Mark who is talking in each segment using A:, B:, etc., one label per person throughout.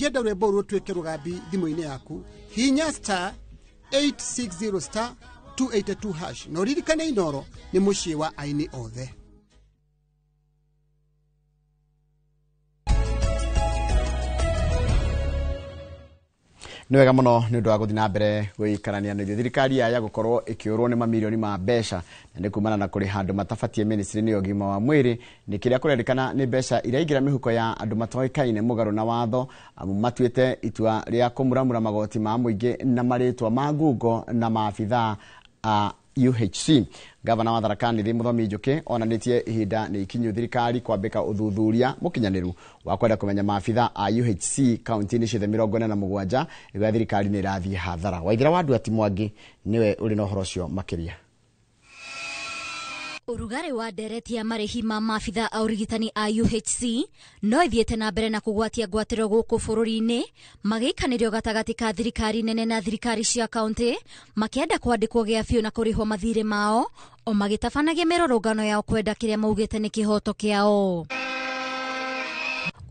A: Ũngĩenda rwĩmbo rũtuĩke rũgambi thimũ-inĩ yaku, hihinya star 860 star 282 hash na ũririkane Inoro nĩ mũciĩ wa aini othe.
B: Nĩ wega mũno nĩ ũndũ wa gũthiĩ na mbere gũikarania na ithuĩ. Thirikari ya gũkorwo ĩkĩũrwo nĩ mamirioni ma mbeca na nĩ kumana na kũrĩha andũ matabatie ministry-inĩ ya ũgima wa mwĩrĩ nĩ kĩrĩa kũrerĩkana nĩ mbeca iraingĩra mĩhuko ya andũ matoĩkaine mũgarũ na watho, amu matuĩte itua rĩa kũmuramura magoti ma mũingĩ na marĩtwa ma ngungo na maabithaa a UHC. Gavana wa Tharaka Nithi Muthomi Njuki onanĩtie ihinda nĩ ikinyu thirikari kwambĩka ũthuthuria mũkinyanĩru wa kwenda kũmenya maabithaa a UHC kaunti-inĩ ciothe 47 ĩrĩa thirikari nĩ ĩrathiĩ hathara. Waithera wa Nduati Mwangi nĩwe ũrĩ na ũhoro ũcio makĩria.
C: Ũrugarĩ wa ndereti ya marĩhi ma maabithaa a ũrigitani a UHC no ĩthiĩte na mbere na kũgwatia ngwatĩro gũkũ bũrũri-inĩ, magĩikanĩrio gatagatĩ ka thirikari nene na thirikari cia kaunti, makĩenda kwandĩkwo gĩa biũ na kũrĩhwo mathirĩ mao, o magĩtabanagia mĩrũrũngano yao kwenda kĩrĩa maugĩte nĩ kĩhoto kĩao.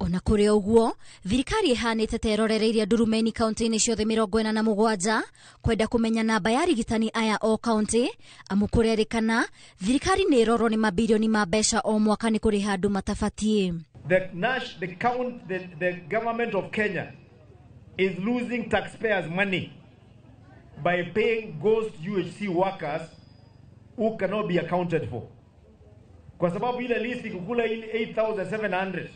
C: Ona kũrĩ ũguo, thirikari ĩhanĩte ta ĩrorereirie ndurumeni kaunti-inĩ ciothe 47 kwenda kũmenya namba ya arigitani aya o kaunti, amu kũrerĩkana thirikari nĩ ĩrorwo nĩ mabirioni ma mbeca o mwaka nĩ kũrĩha andũ matabatiĩ.
D: The government of Kenya is losing taxpayers money by paying ghost UHC workers who cannot be accounted for. Kwa sababu ile list ikukula ile 8,700,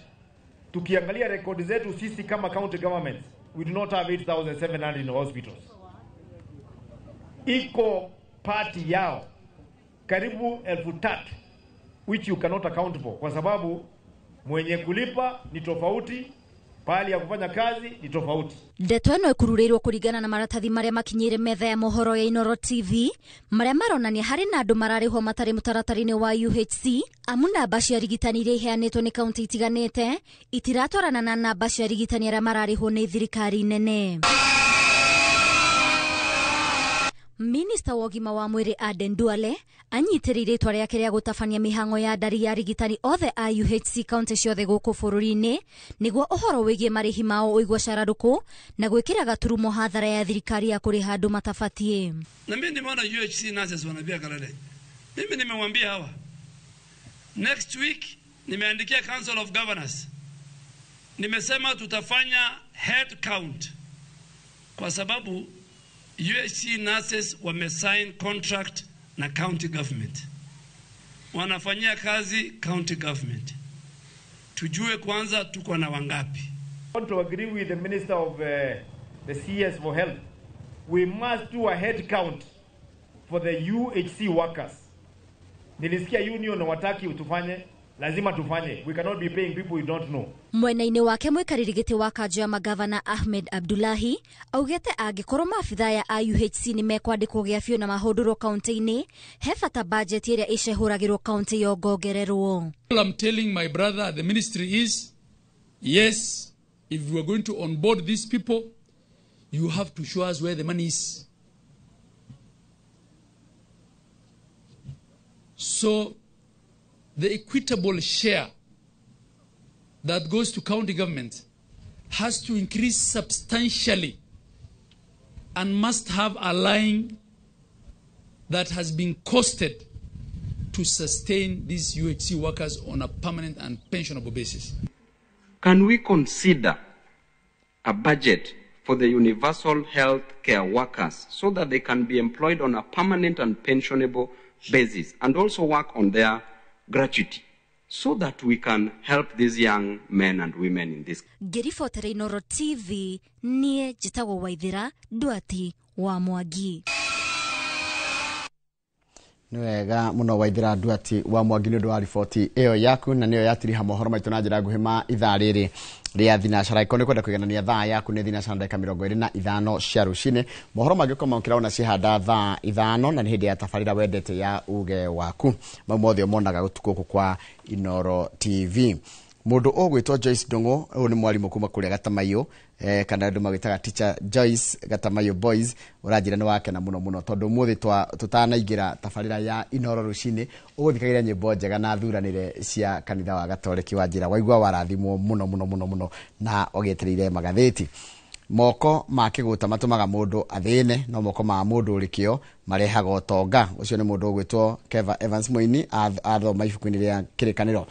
D: tukiangalia rekodi zetu sisi kama county governments, we do not have 8,700 in hospitals. Iko party yao karibu 3,000 which you cannot account for, kwa sababu mwenye kulipa ni tofauti, pahali ya kufanya kazi ni tofauti.
C: Ndeto ĩno ĩkururĩirwo kũringana na maratathi marĩa makinyĩire metha ya mohoro ya Inoro TV, marĩa maronania harĩ na andũ mararĩhwo matarĩ mũtaratara-inĩ wa UHC, amu namba cia arigitani iria iheanĩtwo nĩ kaunti itiganĩte itiratwarana na namba cia arigitani arĩa mararĩhwo nĩ thirikari nene. Minista wa ũgima wa mwĩrĩ Aden Duale anyitĩrĩire itua rĩake rĩa gũtabania mĩhang'o ya ndari ya arigitani othe a UHC kaunti ciothe gũkũ bũrũri-inĩ nĩguo ũhoro wĩgiĩ marĩhi mao ũigwo cararũkũ na gwĩkĩra gaturumo hathara ya thirikari ya kũrĩha andũ matabatiĩ.
E: Na mimi nimeona UHC nurses wanapiga kelele. Mimi nimemwambia hawa, next week nimeandikia Council of Governors, nimesema tutafanya head count kwa sababu UHC nurses wamesign contract na county government, wanafanyia kazi county government. Tujue kwanza tuko na wangapi.
D: I want to agree with the Minister of the CS for Health. We must do a head count for the UHC workers. Nilisikia union wataki tufanye, lazima tufanye. We cannot be paying people we don't know.
C: Mwena-inĩ wake mwikarĩri gĩtĩ wa kanjũ ya magavana Ahmed Abdullahi augĩte angĩkorwo maabithaa ya UHC nĩ mekwandĩkwo gĩa biũ na mahũndũrwo kaunti-inĩ, he bata bajeti ĩrĩa ĩcehũragĩrwo kaunti yongongererwo.
F: All I'm telling my brother the ministry is, yes, if we are going to onboard these people, you have to show us where the money is. So the equitable share that goes to county government has to increase substantially and must have a line that has been costed to sustain these UHC workers on a permanent and pensionable basis.
G: Can we consider a budget for the universal health care workers so that they can be employed on a permanent and pensionable basis and also work on their gratuity so that we can help these young men and women in this?
C: Ngĩribotera Inoro TV, niĩ njĩtagwo Waithera Nduati wa Mwangi.
B: Nĩ wega mũno Waithera Nduati wa Mwangi nĩ ũndũ wa riboti ĩyo yaku, na nĩyo yatiriha mohoro maitũ na njĩra nguhĩ ma ithaa rĩrĩ rĩa thinacara. Ĩkorwo nĩ kwenda kũiganania thaa yaku nĩ thinacara ndagĩka 25 cia rũcinĩ. Mohoro mangĩ ũkoma ũkĩraona cihanda thaa 5, na nĩ hĩndĩ ya tabarĩra wendete ya uge waku. Mau mothe ũmonaga gũtukũ gũkũ kwa Inoro TV. Mundu ũgwĩtwo Joyce Ndung'u, ũyũ nĩ mwarimũ kuma kũrĩa Gatamayo, kana andũ magĩtaga Teacher Joyce Gatamayo Boys, ũranjĩra nĩ wakena mũno mũno tondũ ũmũthĩ tũtanaingĩra tabarĩra ya Inoro rũcinĩ ũgũthikagĩria nyĩmbo njega na thuranĩre cia kanitha wa Gatoreki. Wanjĩra waigua warathimwo mũno mũno mũno mũno na ũgĩetereire magathĩti. Moko ma kĩgũta matũmaga mũndũ athĩne, no moko ma mũndũ ũrĩ kĩo marehaga ũtonga. Ũcio nĩ mũndũ ũgwĩtwo Keva Evans Mũini, athoma ibuku-inĩ rĩa Kĩrĩkanĩro.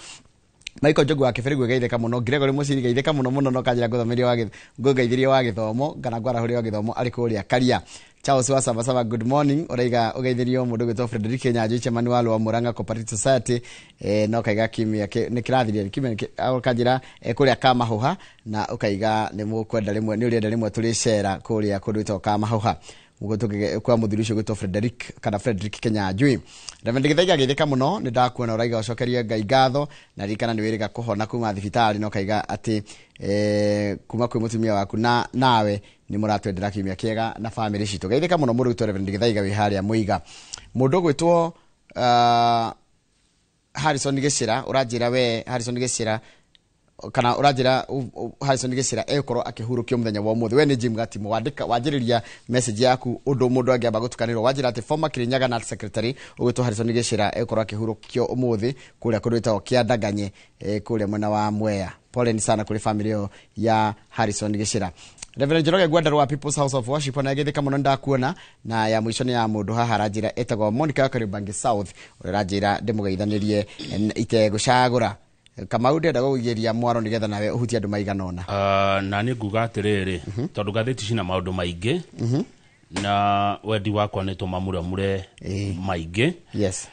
B: Michael Njogu wa Kĩbĩrĩgu geithĩka mũno, Gregory Mũciri geithĩka mũno mũno, no kanjĩra ngũthomerie wa ngũgeithĩrie wa gĩthomo kana ngwarahũrie wa gĩthomo arĩ kũrĩa Karia. Charles wa Sabasaba, good morning, ũraiga ũgeithĩrio mũndũ ũgwĩtwo Frederick Nyanjui, chairman wa Lower Murang'a Cooperative Society, no kaiga kimia nĩ kĩrathirie kimia ũkanjĩra kũrĩa Kamahuha, na ũkaiga nĩ mũkwenda rĩmwe nĩ ũrĩenda rĩmwe tũrĩcera kũrĩa kũndũ gwĩtagwo Kamahuha kwa mũthuri ũcio gwĩtwo Frederick kana Frederick Kenyanjui. Reverend Githaiga geithĩka mũno, nĩ ndakuona ũraiga ũcokerie Ngai ngatho na ririkana nĩ wĩrĩga kũhona kuma thibitarĩ, no kaiga atĩ kuma kwĩ mũtumia waku na nawe nĩ mũratwendera kiumia kĩega na famĩlĩ citũ. Geithĩka mũno mũndũ gwĩtwo Reverend Githaiga wĩ harĩa Mũiga. Mũndũ ũgwĩtwo Harrison Gĩcĩra, ũranjĩra we Harrison Gĩcĩra kana ũranjĩra Harrison Gĩcĩra egũkorwo akĩhurũkio mũthenya wa ũmũthĩ. We nĩ Jim Gatimo, wandĩka wanjĩrĩria message yaku ũndũ mũndũ angĩamba gũtukanĩrwo. Wanjĩra atĩ former Kirinyaga Nat Secretary ũgwĩtwo Harrison Gĩcĩra egũkorwo akĩhurũkio ũmũthĩ kũrĩa kũndũ gwĩtagwo Kĩandanganye, kũrĩa mwena wa Mwea. Poleni sana kũrĩ family ĩyo ya Harrison Gĩcĩra. Reverend Njoroge Ngwendarũ wa People's House of Worship ona agĩthĩka mũno ndakuona. Na ya mũico nĩ ya mũndũ haha aranjĩra etagwo Monica wa Kariobangi South, ũrĩa aranjĩra ndĩmũgeithanĩrie itegũcagũra. Kamau, ndĩrenda gũgũigĩria mwaro nĩgetha nawe ũhutie andũ maigana ũna.
H: Na nĩ nguga atĩrĩrĩ, tondũ ngathĩti cina maũndũ maingĩ na wendi wakwa nĩ tũmamuramure maingĩ.
B: Yes.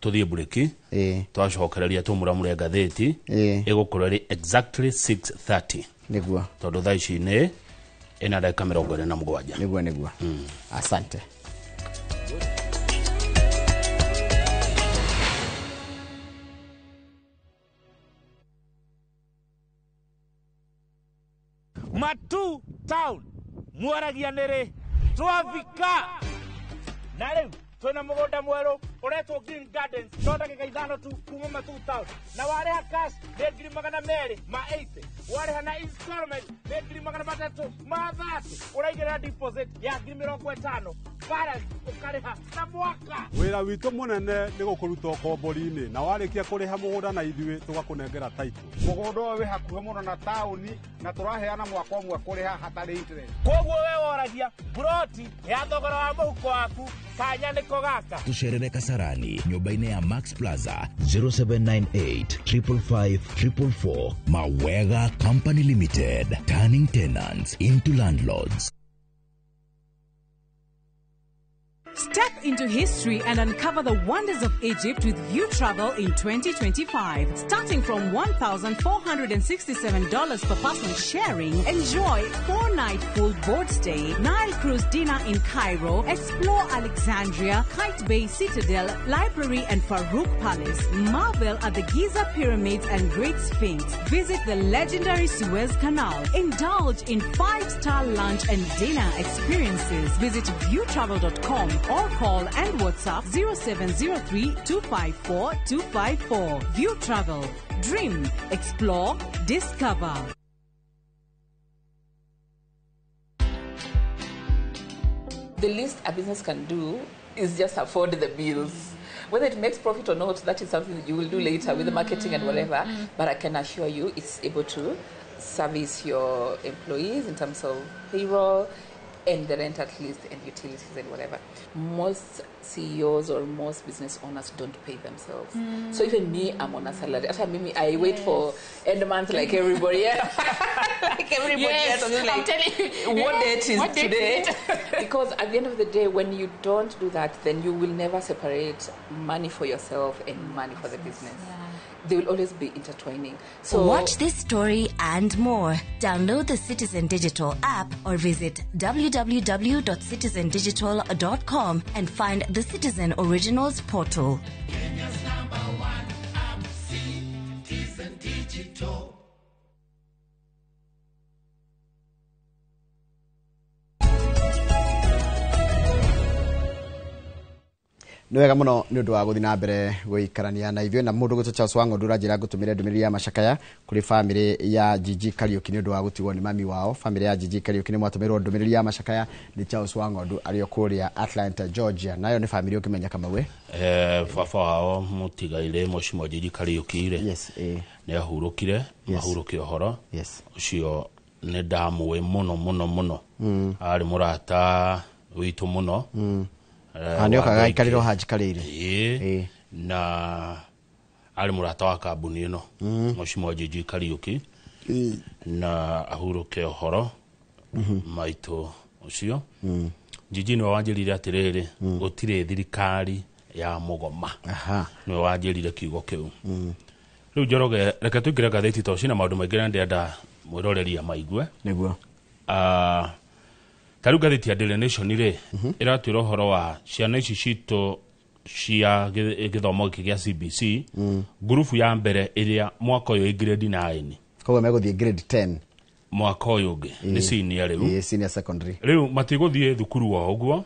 H: Tũthiĩ mburĩki, twacokereria tũmuramure ngathĩti ĩgũkorwo ĩrĩ exactly 6:30
B: nĩguo,
H: tondũ thaa ici nĩ ĩna ndagĩka 47.
B: Nĩguo nĩguo. Asante.
I: Matu town mwaragia nĩrĩ twavika na rĩu twĩna mũgũnda mwerũ ũretwo Green Gardens, no ndagĩka 5 tu kuma Matu town, na warĩha cash nĩ 280,000, warĩha na installment nĩ 330,000, ũraigĩrĩra deposit ya 50,000, balance ũkarĩha na mwaka.
J: Wĩra witũ mũnene nĩ gũkũruta ũkombori-inĩ, na warĩkia kũrĩha mũgũnda na ithuĩ tũgakũnengera title.
K: Mũgũnda ũyũ wĩ hakuhĩ mũno na taũni na tũraheana mwaka ũmwe kũrĩha hatarĩ interest.
I: Koguo we woragia broti ya thogora wa mũhuko waku kanya nĩko gaka.
L: Tucerere Kasarani nyũmba-inĩ ya Max Plaza 0798 555 444. Mawega Company Limited, turning tenants into landlords.
M: Step into history and uncover the wonders of Egypt with View Travel in 2025. Starting from $1,467 per person sharing, enjoy 4-night full board stay, Nile cruise dinner in Cairo, explore Alexandria, Kite Bay Citadel, Library and Farouk Palace, marvel at the Giza Pyramids and Great Sphinx, visit the legendary Suez Canal, indulge in 5-star lunch and dinner experiences. Visit viewtravel.com or call and WhatsApp 0703 254 254. View Travel. Dream, explore, discover.
N: The least a business can do is just afford the bills. Whether it makes profit or not, that is something that you will do later with the marketing and whatever. But I can assure you it's able to service your employees in terms of payroll and the rent at least and utilities and whatever. Most CEOs or most business owners don't pay themselves. So even me, I'm on a salary. After me, I wait for end month like everybody else. Like everybody else. I'm like, I'm telling you, what date is what today? Because at the end of the day, when you don't do that, then you will never separate money for yourself and money for the business. Yeah. They will always be intertwining. So
O: watch this story and more. Download the Citizen Digital app or visit www.citizendigital.com and find the Citizen Originals portal.
P: Kenya's number one app, Citizen Digital.
B: Nĩ wega mũno nĩ ũndũ wa gũthiĩ na mbere gũikarania na ithuĩ na mũndũ gwĩtwo Charles Wang'ondu ũranjĩra ngũtũmĩre ndũmĩrĩri ya macakaya kũrĩ bamĩrĩ ya Gigi Kariũki nĩ ũndũ wa gũtigwo nĩ mami wao. Bamĩrĩ ya Gigi Kariũki nĩ mwatũmĩrwo ndũmĩrĩri ya macakaya nĩ Charles Wang'ondu arĩ o kũrĩa Atlanta, Georgia. Nayo nĩ bamĩrĩ ũkĩmenya Kamau ĩ?
H: Baba wao mũtigairĩ Mheshimiwa Gigi Kariũki rĩ,
B: yes,
H: nĩ ahurũkire. Mahurũke ũhoro. Ũcio nĩ ndamũĩ mũno mũno mũno. Arĩ mũrata witũ mũno.
B: Ah, nĩ okaga
H: wa andũ
B: aikarĩre o
H: aingĩ.
B: hanjikarĩire.
H: Ĩĩ. Na arĩ mũrata wa kambuni ĩno, Mheshimiwa Gigi Kariũki, na ahurũke ũhoro maitũ ũcio. Gigi nĩwe wanjĩrire atĩrĩrĩ, gũtirĩ thirikari ya mũgoma. Nĩwe wanjĩrire kiugo kĩu. Rĩu Njoroge, reke tũingĩre ngathĩti tondũ cina maũndũ maingĩ na ndĩrenda mwĩroreria maigue.
B: Nĩguo.
H: Ta rĩu ngathĩti ya Daily Nation rĩ, ĩratwĩra ũhoro wa ciana ici citũ cia gĩthomo gĩkĩ gĩa CBC, ngurubu ya mbere ĩrĩa mwaka ũyũ ĩ grade 9.
B: Koguo megũthiĩ grade 10
H: mwaka ũyũ ũngĩ nĩ senior rĩu.
B: Ĩĩ, senior secondary.
H: Rĩu matigũthiĩ thukuru o ũguo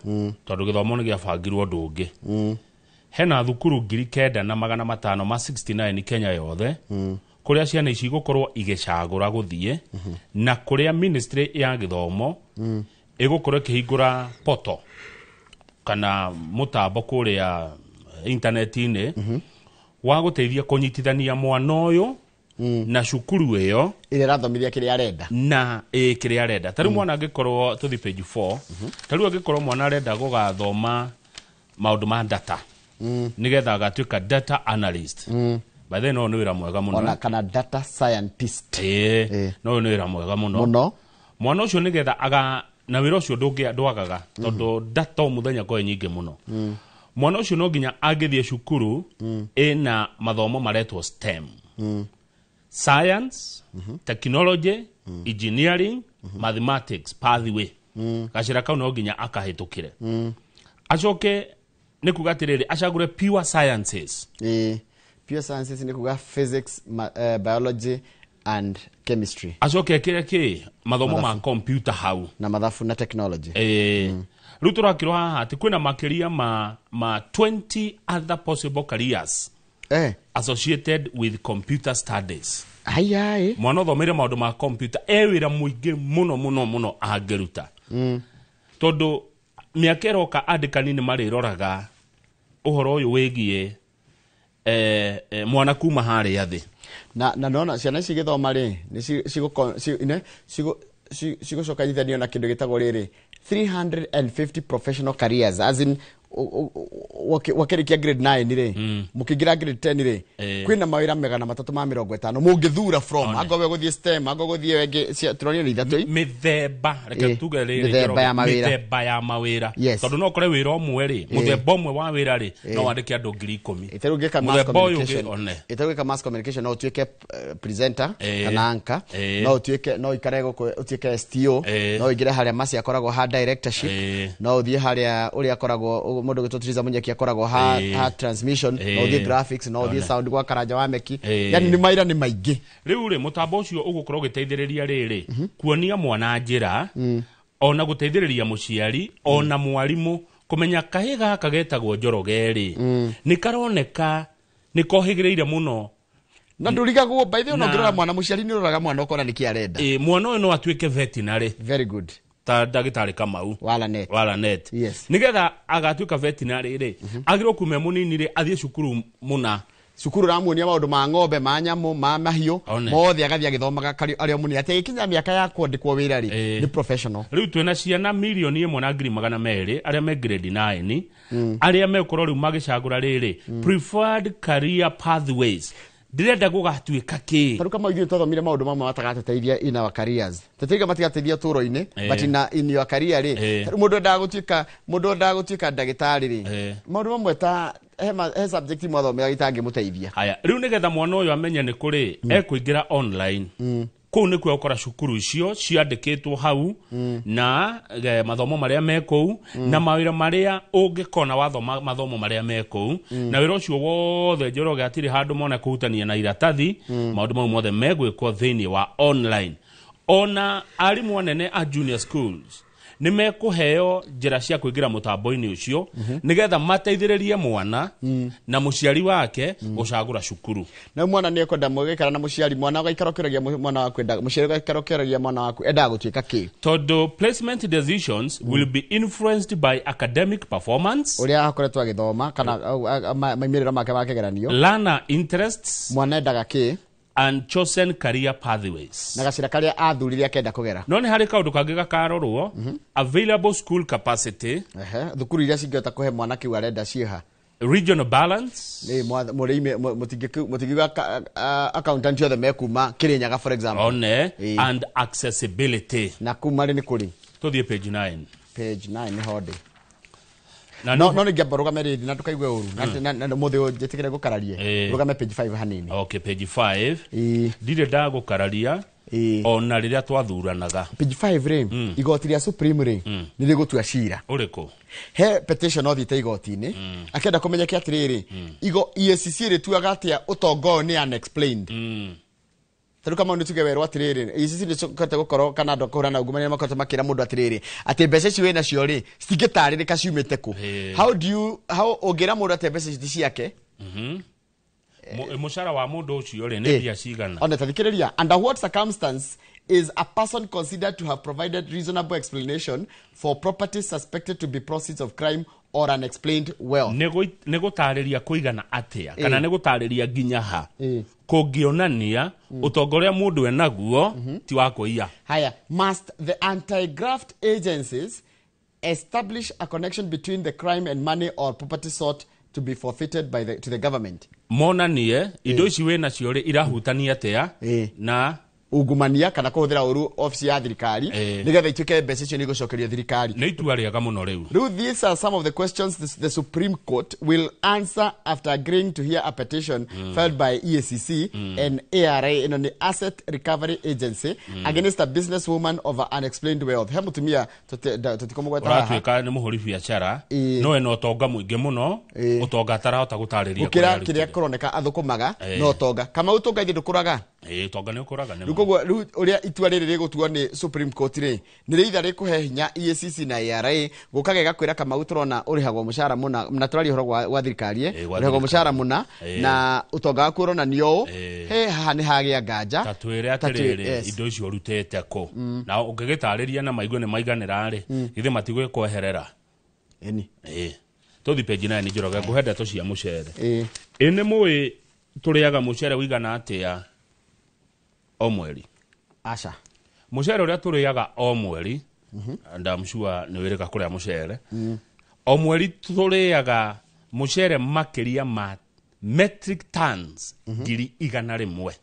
H: tondũ gĩthomo nĩ gĩabangirwo ũndũ ũngĩ. Hena thukuru 9569 Kenya yothe kũrĩa ciana ici igũkorwo igĩcagũra gũthiĩ, na kũrĩa ministry ya gĩthomo ĩgũkorwo ĩkĩhingũra poto kana mũtambo kũrĩa intaneti-inĩ wa gũteithia kũnyitithania mwana ũyũ na cukuru ĩyo
B: ĩrĩa ĩrathomithia kĩrĩa arenda.
H: Na ĩ kĩrĩa arenda. Ta rĩu mwana angĩkorwo, tũthi page 4, ta rĩu angĩkorwo mwana arenda gũgathoma maũndũ ma data nĩgetha agatuĩka data analyst, by the way, no nĩ wĩra mwega mũno.
B: Ona kana data scientist.
H: Ĩĩ, no nĩ wĩra mwega mũno.
B: Mũno.
H: Mwana ũcio nĩgetha aga na wĩra ũcio ndwagaga tondũ data o mũthenya kwa nyingĩ mũno. Mwana ũcio no nginya angĩthiĩ cukuru ĩna mathomo maretwo STEM: science, technology, engineering, mathematics pathway. Gacĩra kau no nginya akahĩtũkĩre. Acoke nĩ kuga atĩrĩrĩ, acagũre pure sciences.
B: Ĩĩ, pure sciences nĩ kuga physics, biology and chemistry.
H: Acoke ekĩre kĩ mathomo ma
B: Mathabu.
H: computer hau.
B: Na mathabu na technology.
H: Ĩĩ. Rĩu tũrakĩrwo haha atĩ kwĩna makĩria ma 20 other possible careers associated with computer studies.
B: Haya.
H: Mwana ũthomeire maũndũ ma computer e wĩra mũingĩ mũno mũno mũno angĩruta, tondũ mĩaka ĩroka andĩkani nĩ marĩroraga ũhoro ũyũ wĩgiĩ mwana kuma harĩa thĩ.
B: Na nona ciana ici gĩthoma rĩ, nĩ cigũcoka nyithanio na kĩndũ gĩtagwo rĩrĩ 350 professional careers, as in wakĩrĩkia grade 9 rĩ, mũkĩingĩra grade 10 rĩ, kwĩna mawĩra 350 mũngĩthura from. Angorwo we gũthiĩ STEM, angorwo gũthiĩ wengĩ, tũronio nĩ ithatũ ii.
H: Mĩthemba, reke tuge rĩrĩ,
B: mĩthemba ya mawĩra.
H: Mĩthemba ya mawĩra. Tondũ no ũkore wĩra ũmwe rĩ, mũthemba ũmwe wa wĩra rĩ, no wandĩke andũ 10,000.
B: Ĩtarĩ ũngĩka mass
H: Mũthemba ũyũ ũngĩ
B: communication,
H: one.
B: ĩtarĩ ũngĩka mass communication, no ũtuĩke presenter kana anchor, no ũtuĩke, no ũikare gũkũ ũtuĩke STO, no ũingĩre harĩa Mercy akoragwo ha directorship, no ũthiĩ harĩa ũrĩa akoragwo mũndũ gwĩtwo Teresa Munyeki akoragwo ha transmission, no ũthiĩ graphics, no ũthiĩ
H: One.
B: sound gwa Karanja wa Meki. Yani nĩ mawĩra nĩ maingĩ.
H: Rĩu rĩ, mũtambo ũcio ũgũkorwo ũgĩteithĩrĩria rĩrĩ kuonia mwana njĩra, ona gũteithĩrĩria mũciari ona mwarimũ kũmenya kahĩ gaka getagwo Njoroge rĩ, nĩ karoneka nĩ kohĩgĩrĩire mũno.
B: Na ndũrigagwo, by the way,
H: Na-
B: ũngĩrora mwana, mũciari nĩ ũroraga mwana ũkona nĩkĩ arenda.
H: Ĩ, mwana ũyũ no atuĩke veterinary.
B: Very good.
H: Ta ndagĩtarĩ Kamau.
B: Walanet.
H: Walanet.
B: Yes.
H: Nĩgetha agatuĩka veterinary rĩ, agĩrĩirwo kuma e mũnini rĩ, athiĩ cukuru mũna.
B: Cukuru ramuonia maũndũ ma ng'ombe, ma nyamũ, ma mahiũ
H: One.
B: mothe, agathiĩ agĩthomaga arĩ o mũnini, atĩ agĩkinya mĩaka ya kwandĩkwo wĩra rĩ, nĩ professional.
H: Rĩu twĩna ciana 1,200,000 arĩa me grade 9, arĩa megũkorwo rĩu magĩcagũra rĩrĩ preferred career pathways, ndĩrenda gũgatuĩka kĩ.
B: Tarĩu kama ithuĩ twathomire maũndũ mamwe matagateteithia in our careers, tũtiga matigateithia ũtũũro-inĩ, but in your career rĩ, tarĩu mũndũ endaga gũtuĩka ndagĩtarĩ rĩ, maũndũ mamwe ta he subject mwathomera itangĩmũteithia.
H: Haya, rĩu nĩgetha mwana ũyũ amenye nĩ kũrĩ ekũingĩra online, kũu nĩkuo ũkora cukuru icio ciandĩkĩtwo hau na mathomo marĩa me kũu na mawĩra marĩa ũngĩkona wathoma mathomo marĩa me kũu. Na wĩra ũcio wothe, Njoroge, hatirĩ handũ mona kũhutania na iratathi. Maũndũ mau mothe megwĩkwo thĩinĩ wa online. Ona arimũ anene a junior schools Nĩ mekũheo njĩra cia kũingĩra mũtambo-inĩ ũcio nĩgetha mateithĩrĩrie mwana na mũciari wake gũcagũra cukuru.
B: Na mwana nĩ ekwenda mũgĩikara na mũciari, mwana ũgaikara ũkĩũragia mwana waku mũciari ũgaikara ũkĩũragia mwana waku endaga gũtuĩka kĩ.
H: Tondũ placement decisions will be influenced by academic performance,
B: ũrĩa akoretwo agĩthoma kana maumĩrĩro make ma kĩgeranio,
H: learner interests,
B: mwana endaga kĩ,
H: and chosen career pathways,
B: na gacĩra karĩa athurire akenda kũgera.
H: No nĩ harĩ kaũndũ kangĩ gakarorwo, available school capacity.
B: Thukuru iria cingĩhota kũhe mwana kĩu arenda ciĩha.
H: Regional balance.
B: Nĩ mũrĩime mũtingiuga accountant othe mekuma Kirinyaga, for example.
H: One and accessibility.
B: Na kuma rĩ nĩ kũrĩ?
H: Tũthiĩ page 9.
B: Page 9 nĩ ho ndĩ. No nĩ ngĩamba rũgame rĩngĩ na ndũkaigue ũru na mũthĩ njĩtĩkĩre gũkararie. Rũgame page 5 hanini.
H: Okay, page 5. Ndirĩ ndagũkararia ona rĩrĩa twathuranaga.
B: Page 5 rĩ, igoti rĩa Supreme rĩ nĩ rĩgũtua cira.
H: Ũrĩkũ?
B: He petition othiĩte igoti-inĩ akĩenda kũmenyeke atĩrĩrĩ, EACC rĩtuaga atĩa ũtonga ũyũ nĩ unexplained. Tarĩu kama nĩ tuge werwo atĩrĩrĩ, EACC nĩ cokete gũkorwo kana andũ a kũhũrana ungumania makoretwo makĩra mũndũ atĩrĩrĩ atĩ mbeca ici wĩna cio rĩ citingĩtarĩrĩka ciumĩte kũ. How do you how ũngĩra mũndũ atĩ mbeca ici ti ciake?
H: Mũcara wa mũndũ ũcio rĩ nĩ mbia cigana?
B: Ona tathikĩrĩria, under what circumstance is a person considered to have provided reasonable explanation for property suspected to be proceeds of crime or unexplained wealth?
H: Nĩ gũtarĩria kũigana atĩa kana nĩ gũtarĩria nginya ha kũngĩonania ũtonga ũrĩa mũndũ enaguo ti wa kũiya.
B: Haya, must the anti-graft agencies establish a connection between the crime and money or property sought to be forfeited by to the government?
H: Monanie indo ici wĩ nacio rĩ irahutania atĩa na
B: ungumania kana kũhũthĩra ũru ofici ya thirikari nĩgetha ituĩke mbeca icio nĩ igũcokerio thirikari.
H: Nĩ itua rĩega mũno rĩu.
B: Rĩu these are some of the questions the Supreme Court will answer after agreeing to hear a petition filed by EACC and ARA, ĩno nĩ Asset Recovery Agency, against a businesswoman over unexplained wealth. He mũtumia tũtikũmũgweta haha.
H: Ũratuĩka nĩ mũhũri biacara no ena ũtonga mũingĩ mũno, ũtonga atarahota gũtarĩria
B: gũkĩra kĩrĩa kũroneka athũkũmaga no ũtonga. Kama ũtonga ithe ndũkũraga.
H: Ũtonga nĩ ũkũraga nĩ.
B: Koguo rĩu ũrĩa itua rĩrĩ rĩgũtuo nĩ Supreme Court rĩ nĩ rĩitha rĩkũhe hinya EACC na ARA gũka gĩgakwĩra Kamau tũrona ũrĩhagwo mũcara mũna na tũraria ũhoro wa thirikari ũrĩhagwo mũcara mũna na ũtonga waku ũronanio ũũ, he haha nĩ hagĩa nganja.
H: Ta twĩre atĩrĩrĩ, indo icio ũrutĩte kũ na ũngĩgĩtarĩria na maigue nĩ maiganĩra rĩ githĩ matigwĩkweherera.
B: Ĩni.
H: Tũthiĩ page 9 Njoroge, ngũhe ndeto cia mũcere. Ĩ nĩ mũĩ tũrĩaga mũcere ũigana atĩa o mweri?
B: Aca.
H: Mũcere ũrĩa tũrĩaga o mweri, and I'm sure nĩ wĩrĩga kũrĩa mũcere. O mweri tũrĩaga mũcere makĩria ma metric tons 100,000.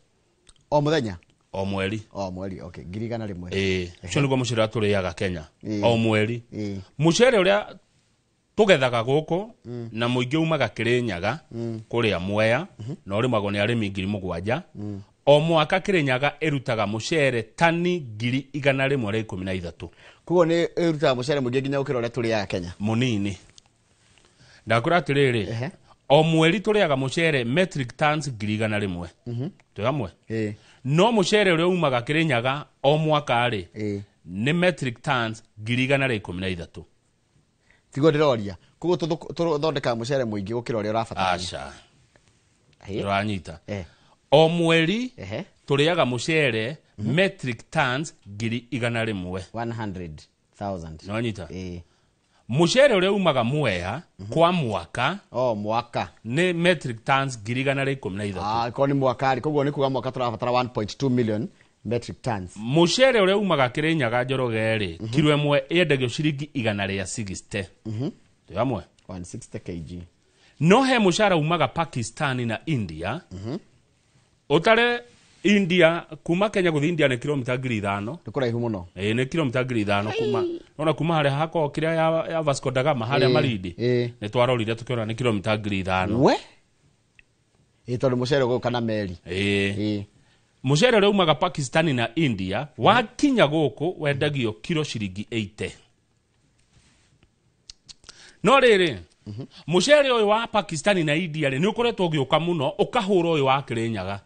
B: O mũthenya?
H: O mweri.
B: O mweri, okay, 100,000.
H: Ũcio nĩguo mũcere ũrĩa tũrĩaga Kenya o mweri. Mũcere ũrĩa tũgethaga gũkũ na mũingĩ umaga Kĩrĩnyaga kũrĩa Mwea na ũrĩmagwo nĩ arĩmi 7,000. O mwaka Kĩrĩnyaga ĩrutaga mũcere tani 113,000.
B: Koguo nĩ ĩrutaga mũcere mũingĩ nginya gũkĩra ũrĩa tũrĩaga Kenya.
H: Mũnini. Ndakwĩra atĩrĩrĩ, o mweri tũrĩaga mũcere metric tons 100,000. Twĩ hamwe? No mũcere ũrĩa umaga Kĩrĩnyaga o mwaka rĩ nĩ metric tons 113,000.
B: Tiguo ndĩroria. Koguo tũthondekaga mũcere mũingĩ gũkĩra ũrĩa ũrabatarania.
H: Aca. Ũranyita. O mweri tũrĩaga mũcere metric tons 100,000.
B: 100,000.
H: Nĩwanyita? Mũcere ũrĩa umaga Mwea kwa mwaka
B: o mwaka
H: nĩ metric tons 113,000.
B: Korwo nĩ mwaka rĩ, koguo nĩ kuga mwaka tũrabatara 1.2 million metric tons.
H: Mũcere ũrĩa umaga Kĩrĩnyaga Njoroge rĩ, kiro ĩmwe yendagio ciringi 160. Twĩ hamwe?
B: 160 kg.
H: No he mũcara umaga Pakistan na India. Ũtare India kuma Kenya gũthiĩ India nĩ kilomita 5,000.
B: Nĩ kũraihu mũno.
H: Nĩ kilomita 5,000 kuma. Nona kuma harĩa hakoragwo kĩrĩa ya Vasco da Gama harĩa Malindi. Nĩ twarorire tũkĩona nĩ kilomita 5,000.
B: We? Tondũ mũcere ũgũka na meri.
H: Mũcere ũrĩa umaga Pakistan na India wakinya gũkũ wendagio kiro ciringi 80. No rĩrĩ, mũcere ũyũ wa Pakistan na India rĩ nĩ ũkoretwo ũgĩũka mũno ũkahũra ũyũ wa Kĩrĩnyaga.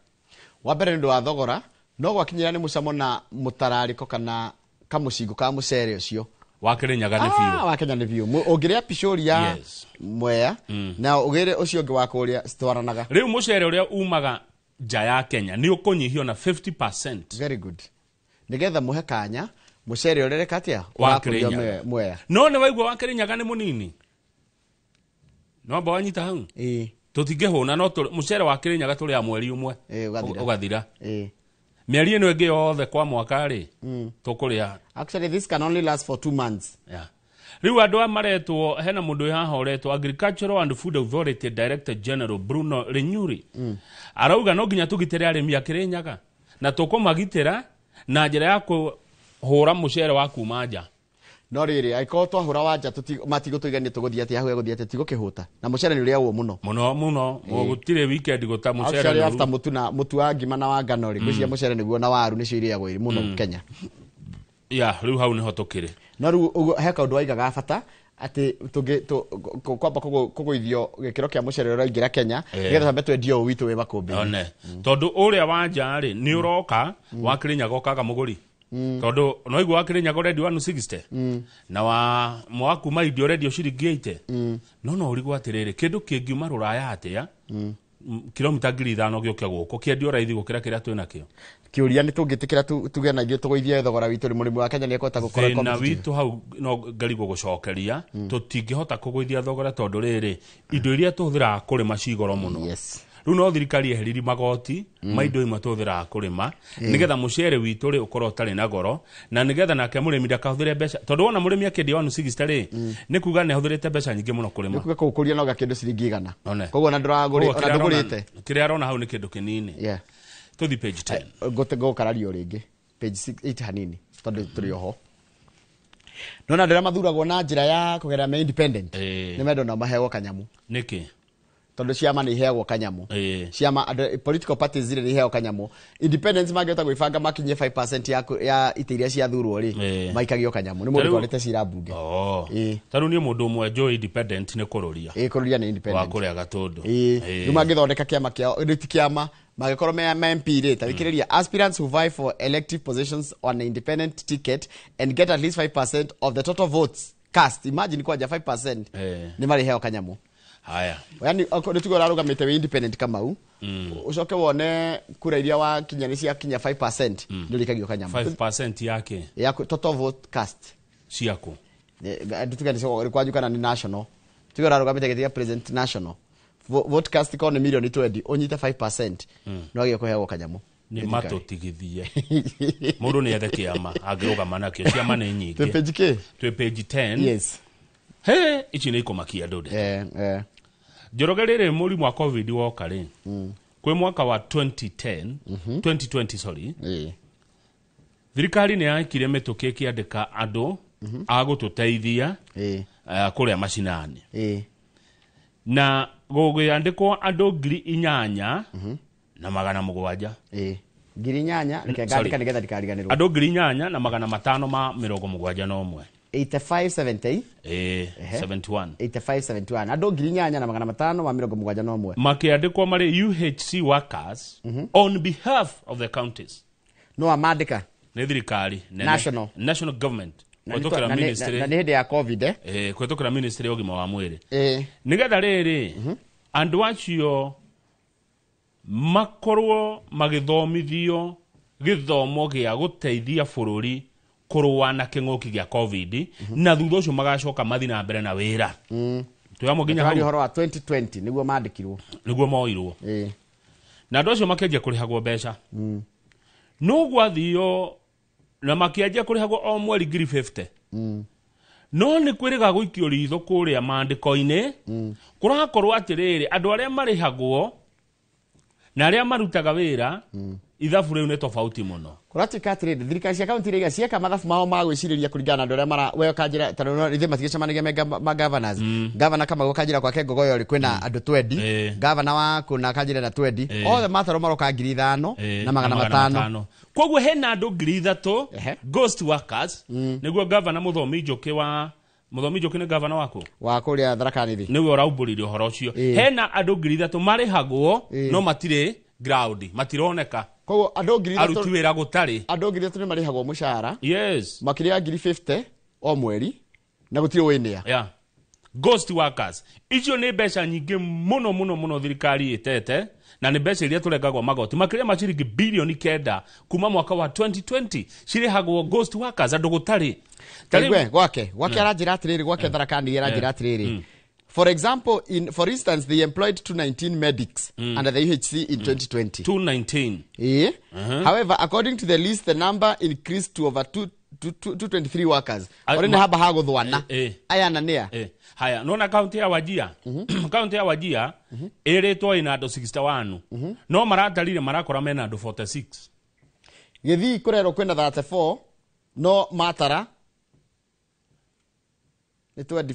B: Wa mbere nĩ ũndũ wa thogora, no gwakinyĩra nĩ mũcamo na mũtararĩko kana kamũcingo ka mũcere ũcio
H: Wa Kĩrĩnyaga nĩ biũ.
B: Wa Kenya nĩ biũ. Ũngĩrĩa picũri ya Mwea na ũgĩre ũcio ũngĩ wa kũrĩa citwaranaga.
H: Rĩu mũcere ũrĩa umaga nja ya Kenya nĩ ũkũnyihio na 50%.
B: Very good. Nĩgetha mũhe kanya mũcere ũrereka atĩa
H: wa
B: ũrakũrio
H: Kĩrĩnyaga.
B: Mwea.
H: No nĩ waigua wa Kĩrĩnyaga nĩ mũnini. No amba wanyita hau. Tũtingĩhũna no mũcere wa Kĩrĩnyaga tũrĩa mweri ũmwe.
B: Ũgathira.
H: Ũgathira. Mĩeri ĩno ĩngĩ yothe kwa mwaka rĩ tũkũrĩa.
B: Actually this can only last for 2 months.
H: Yeah. Rĩu andũ aya maretwo hena mũndũ wĩ haha ũretwo Agricultural and Food Authority Director General Bruno Lenyuri. Arauga no nginya tũgitĩre arĩmi a Kĩrĩnyaga na tũkũmagitĩra na njĩra ya kũhũra mũcere wa kuma nja.
B: No rĩrĩ angĩkorwo twahũra wa nja matigũtũigania tũgũthiĩ atĩa hau egũthiĩ atĩa tigũkĩhũta na mũcere nĩ ũrĩagwo mũno.
H: Mũno mũno gũtirĩ weekend gũta mũcere.
B: Actually after mũtu na mũtu wa ngima na wa ngano rĩ ngwĩciria mũcere nĩguo na waru nĩcio irĩagwo mũno Kenya.
H: Ya rĩu hau nĩho tũkĩrĩ.
B: No rĩu ũguo he kaũndũ waigaga bata atĩ kwamba kũgũithio gĩkĩro kĩa mũcere ũrĩa ũraingĩra Kenya nĩgetha twambe twendie ũũ witũ wĩ makũmbĩ-inĩ.
H: One. Tondũ ũrĩa wa nja rĩ nĩ ũroka wa Kĩrĩnyaga ũkaga mũgũri. Tondũ no igua wa Kĩrĩnyaga ũrendio 160 na wa wa kuma indio ũrendio ciringi 80. No no ũrigwo atĩrĩrĩ kĩndũ kĩngiuma rũraya atĩa kilomita 5,000 gĩũke gũkũ kĩendio raithi gũkĩra kĩrĩa twĩ nakĩo.
B: Kĩũria nĩ tũngĩtĩkĩra tuge na ithuĩ tũgũithie thogora witũ rĩ mũrĩmi wa Kenya nĩ ekũhota gũkorwo
H: thĩna
B: competitive.
H: witũ hau no ngarigwo gũcokeria tũtingĩhota kũgũithia thogora tondũ rĩrĩ indo iria tũhũthĩraga kũrĩma ci goro mũno. Rĩu no thirikari yeheriri magoti ma indo imwe tũhũthĩraga kũrĩma nĩgetha mũcere witũ rĩ ũkorwo ũtarĩ na goro na nĩgetha nake mũrĩmi ndakahũthĩre mbeca tondũ wona mũrĩmi akĩendia 160 rĩ nĩ kuga nĩ ahũthĩrĩte mbeca nyingĩ mũno kũrĩma.
B: Nĩ kuga kũũkũria no gakĩndũ ciringi 100.
H: One.
B: Koguo ona ndũragũrĩ
H: Koguo
B: ona ndũgũrĩte.
H: kĩrĩa arona hau nĩ kĩndũ kĩnini.
B: Yeah.
H: Tũthiĩ page 10.
B: Ngũkarario rĩngĩ page 8 hanini tondũ tũrĩ oho. Nona andũ arĩa mathuragwo na njĩra ya kũgerera me independent nĩ mendwo nao maheagwo kanyamu.
H: Nĩkĩ?
B: Tondũ ciama nĩ iheagwo kanyamu. Ciama andũ political parties zire nĩ iheagwo kanyamu. Independents mangĩhota gwĩbanga makinyie 5% ya itĩ iria ciathurwo rĩ maikagio kanyamu. Nĩ mũndũ twarĩte cira mbunge.
H: Ta rĩu niĩ mũndũ ũmwe njũĩ independent nĩ kũrũria.
B: Kũrũria nĩ independent.
H: Wa kũrĩa Gatũndũ.
B: Rĩu mangĩthondeka kĩama kĩao nĩ ti kĩama mangĩkorwo me MP rĩ ta thikĩrĩria aspirants who vie for elective positions on an independent ticket and get at least 5% of the total votes cast. Imagine kwanja 5% nĩ marĩheo kanyamu.
H: Haya.
B: Yaani nĩ tuge ũrarũgamĩte wĩ independent Kamau ũcoke wone kura iria wakinya nĩ ciakinya 5% nĩ ũrĩkagio kanyamu.
H: 5% yake
B: ya total vote cast
H: ciaku.
B: Tuge nĩ kwanyu kana nĩ national. Tuge ũrarũgamĩte gĩtĩ gĩa president national. Vote cast korwo nĩ mirioni 20 ũnyite 5% no wagĩrĩirwo kũheagwo kanyamu.
H: Nĩ matũtigithie. Mũndũ nĩ ethe kĩama angĩrũgama nakĩo ciama nĩ nyingĩ.
B: Twĩ page kĩ?
H: Twĩ page 10.
B: Yes.
H: He ici nĩ ikũmakia ndũde. Njoroge rĩrĩ mũrimũ wa COVID woka rĩ kwĩ mwaka wa 2010 2020 sorry thirikari nĩ yakire mĩtũkĩ ĩkĩandĩka andũ a gũtũteithia kũrĩa macinani na gũgĩandĩkwo andũ 8,700
B: 8,000 reke ngandĩka nĩgetha ndikariganĩrwo.
H: Andũ 8,571
B: 8570
H: 71
B: 8571 andũ 8,571
H: makĩandĩkwo marĩ UHC workers on behalf of the counties.
B: No amandĩka
H: nĩ thirikari nene.
B: National.
H: National government
B: Na nĩ hĩndĩ ya COVID
H: kũhetũkĩra ministry ya ũgima wa mwĩrĩ nĩgetha rĩrĩ andũ acio makorwo magĩthomithio gĩthomo gĩa gũteithia bũrũri kũrũa na kĩng'ũki gĩa COVID na thutha ũcio magacoka mathiĩ na mbere na wĩra. Twĩ nginya hau
B: ũhoro wa 2020 nĩguo mandĩkirwo
H: nĩguo moirwo na andũ acio makĩanjia kũrĩhagwo mbeca no gwathio na makĩanjia kũrĩhagwo o mweri 50,000 no nĩ kwĩrĩga gũikio ritho kũrĩa maandĩko-inĩ kũrakorwo atĩrĩrĩ andũ arĩa marĩhagwo na arĩa marutaga wĩra ithabu rĩu nĩ tofauti mũno.
B: Kũratuĩka atĩrĩrĩ thirikari cia kaunti iria cieka mathabu mao ma gwĩcirĩria kũringana na andũ arĩa mara we kanjĩra tondũ ithuĩ matigĩcemanagia me ma governors. Governor Kamau kanjĩra kwake Ngogoyo rĩ kwĩna andũ 20 governor wa kũna kanjĩra na 20 othe matarwo maroka 5,500.
H: Koguo hena andũ 3,000 ghost workers nĩguo governor Mũthomi Njũkĩ wa Mũthomi Njũkĩ nĩ governor waku
B: wa kũrĩa Tharaka Nithi
H: nĩwe ũraumbũrire ũhoro ũcio. Hena andũ 3,000 marĩhagwo no matirĩ ground matironeka.
B: Koguo andũ 3,000
H: aruti wĩra gũtarĩ
B: andũ 3,000 nĩ marĩhagwo mũcara
H: yes
B: makĩria ya 50,000 O mweri na gũtirĩ wĩnĩa.
H: Yeah. Ghost workers icio nĩ mbeca nyingĩ mũno mũno mũno thirikari ĩtete, na nĩ mbeca iria tũrengagwo magoti makĩria ma ciringi bilioni 9 kuma mwaka wa 2020 cirĩhagwo ghost workers, andũ gũtarĩ. Ta rĩu-
B: Igwe, gwake aranjĩra atĩrĩrĩ, gwake Tharaka Nithi aranjĩra atĩrĩrĩ, for example, in for instance, they employed 219 medics under the UHC in 2020.
H: 219.
B: Eh? However, according to the list, the number increased to over 2 223 workers. Ore nĩ haba hagũthwana. Aya na nĩa?
H: Haya, nona kaunti ya Wajia, kaunti ya Wajia ĩrĩtwo ĩna andũ 61, no maratarire marakora mena andũ 46.
B: Gĩthii kũrerwo kwĩna 34, no matara nĩ 20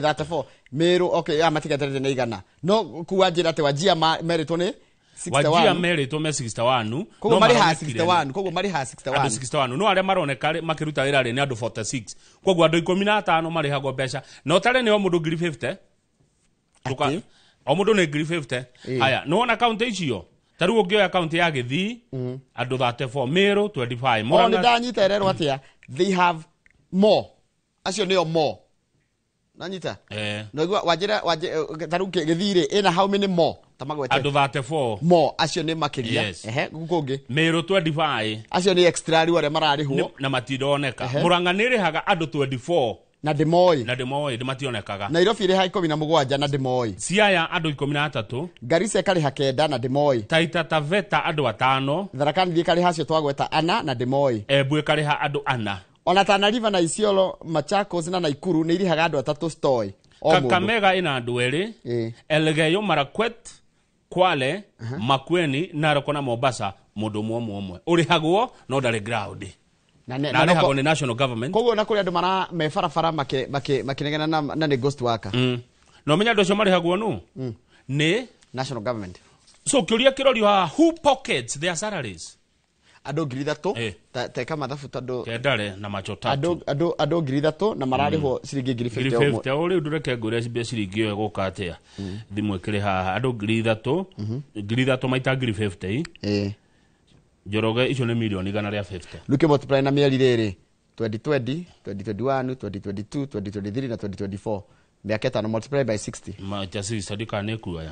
B: 34. Mĩrũ, okay, ya matigatarĩte nĩ igana, no kuwa njĩra atĩ Wajia merĩtwo nĩ 61.
H: Wajia merĩtwo me 61.
B: Koguo
H: no
B: marĩ ha
H: maronekire
B: 61, koguo marĩ ha 61.
H: Andũ 61, no arĩa maroneka makĩruta wĩra rĩ nĩ andũ 46. Koguo andũ 15 marĩhagwo mbeca na ũtare nĩ o mũndũ ngiri 50. O mũndũ nĩ ngiri 50. Haya, nĩwona kaunti icio, ta rĩu ũngĩoya kaunti ya Gĩthii, andũ 34, Mĩrũ 25,
B: O nĩ
H: Murang'a.
B: ndanyita, ĩrerwo atĩa, they have more, acio nĩo more, nanyita? Naigua wanjĩra ta rĩu Gĩthii rĩ ĩna how many more, ta magwete?
H: Andũ 34.
B: More, acio nĩ makĩria.
H: Yes.
B: Ehe, gũkũ kũngĩ?
H: Mĩrũ 25.
B: Acio nĩ extra rĩu arĩa mararĩhwo.
H: Na matindoneka. Murang'a nĩ ĩrĩhaga andũ 24.
B: Na ndĩmoĩ.
H: Na ndĩmoĩ, mationekaga.
B: Nairobi ĩrĩha 17 na ndĩmoĩ.
H: Siaya andũ 13.
B: Garissa ĩkarĩha 9 na ndĩmoĩ.
H: Taita Taveta andũ 5.
B: Tharaka Nithi ĩkarĩha acio twagweta 4 na ndĩmoĩ.
H: Embu ĩkarĩha andũ 4.
B: Ona Tana River na Isiolo, Machakos na Naikuru nĩ irĩhaga andũ 3 stoi o mũndũ.
H: Kakamega ĩna andũ 2. Elgeyo Marakwet, Kwale, Makueni, Narok na Mombasa mũndũ ũmwe ũmwe ũmwe ũrĩhagwo no ndarĩ ground. Na arĩhagwo nĩ national government.
B: Koguo na kũrĩ andũ mara me barabara makĩnegena na nĩ ghost worker.
H: Na ũmenye andũ acio marĩhagwo nũ? Nĩ
B: national government.
H: So kĩũria kĩrorio haha, who pockets their salaries?
B: Andũ 3,000, teka mathabu tondũ
H: kendare na macho tatu.
B: Andũ 3,000 na mararĩhwo ciringi ngiri
H: ngiri
B: 50 o ũmwe.
H: 50 o rĩu. Ndũreke ngũre mbia ciringi ĩyo ĩgũka atĩa, thimũ ĩkĩrĩ haha. Andũ 3,000, 3,000 maita ngiri 50, Njoroge, icio nĩ milioni 150.
B: Rĩu multiply na mĩeri rĩrĩ, 2020, 2021, 2022, 2023 na 2024, mĩaka 5, multiply by 60.
H: Maita 60, ndikana nĩ kuoya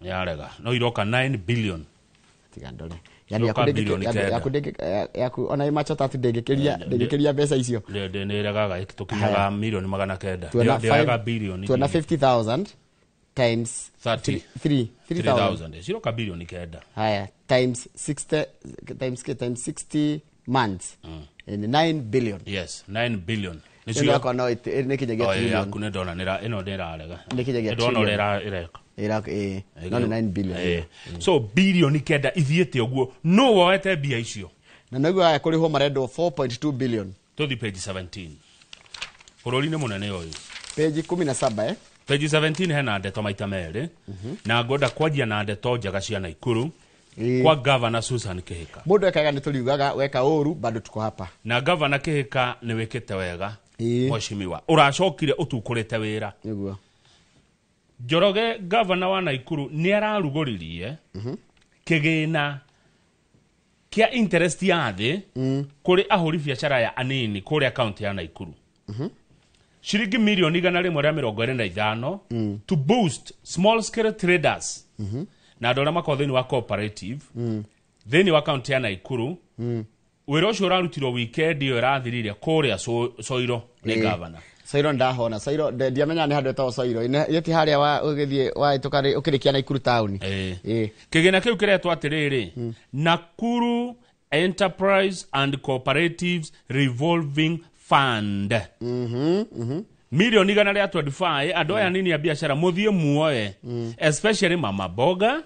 H: yarega, no iroka 9 billion.
B: Tiga ndore, yani
H: Iroka
B: yaku
H: bilioni 9.
B: yaku yaku ona imacho tatu ndĩngĩkĩria mbeca icio.
H: Nĩ ĩregaga, tũkinyaga milioni 900.
B: Tuona
H: Ndĩoyaga bilioni
B: tuona 50,000 times
H: 30.
B: 3 3000.
H: 3000 ciroka bilioni 9.
B: Haya, times 60, times k, times 60 months in 9 billion.
H: Yes, 9 billion.
B: Ĩno yakwa no nĩ kinyagia
H: Oh,
B: trillion.
H: yaku nĩ ndona ĩno nĩ ĩrarega.
B: Nĩ kinyagia
H: Nĩ ndona ũrĩa
B: trillion.
H: ĩreka.
B: No nĩ 9 billion.
H: So bilioni 9 ithiĩte ũguo, no woete mbia icio?
B: Na noguo aya kũrĩhwo marendwo 4.2 billion.
H: Tũthi page 17, bũrũri-inĩ mũnene ũyũ.
B: Page 17, eh?
H: Page 17 hena ndeto maita merĩ, na ngwenda kwanjia na ndeto njega cia Naikuru kwa Governor Susan Kihika.
B: Mũndũ ekaga nĩ tũriugaga weka ũru, bado tuko hapa.
H: Na Governor Kihika, nĩ wĩkĩte wega, mheshimiwa, ũracokire ũtukũrĩte wĩra.
B: Nĩguo.
H: Njoroge, Governor wa Naikuru nĩ ararugũririe kĩgĩna kĩa interest ya thĩ kũrĩ ahũri biacara ya anini kũrĩa kaunti ya Naikuru, ciringi milioni 125 to boost small scale traders na andũ arĩa makoragwo thĩinĩ wa cooperative thĩinĩ wa kaunti ya Naikuru. Wĩra ũcio ũrarutirwo weekend ĩyo ĩrathirire kũrĩa Soiro nĩ governor.
B: Soiro ndahona, Soiro ndiamenya nĩ handũ etagwo Soiro. Ĩti harĩa wa ũgĩthiĩ wahĩtũka rĩ, ũkĩrĩkia Naikuru town.
H: Kĩgĩna kĩu kĩretwo atĩrĩrĩ, Nakuru Enterprise and Cooperatives Revolving Fund, milioni 125. Andũ aya nini a biacara mũthiĩ muoe, especially mama boga,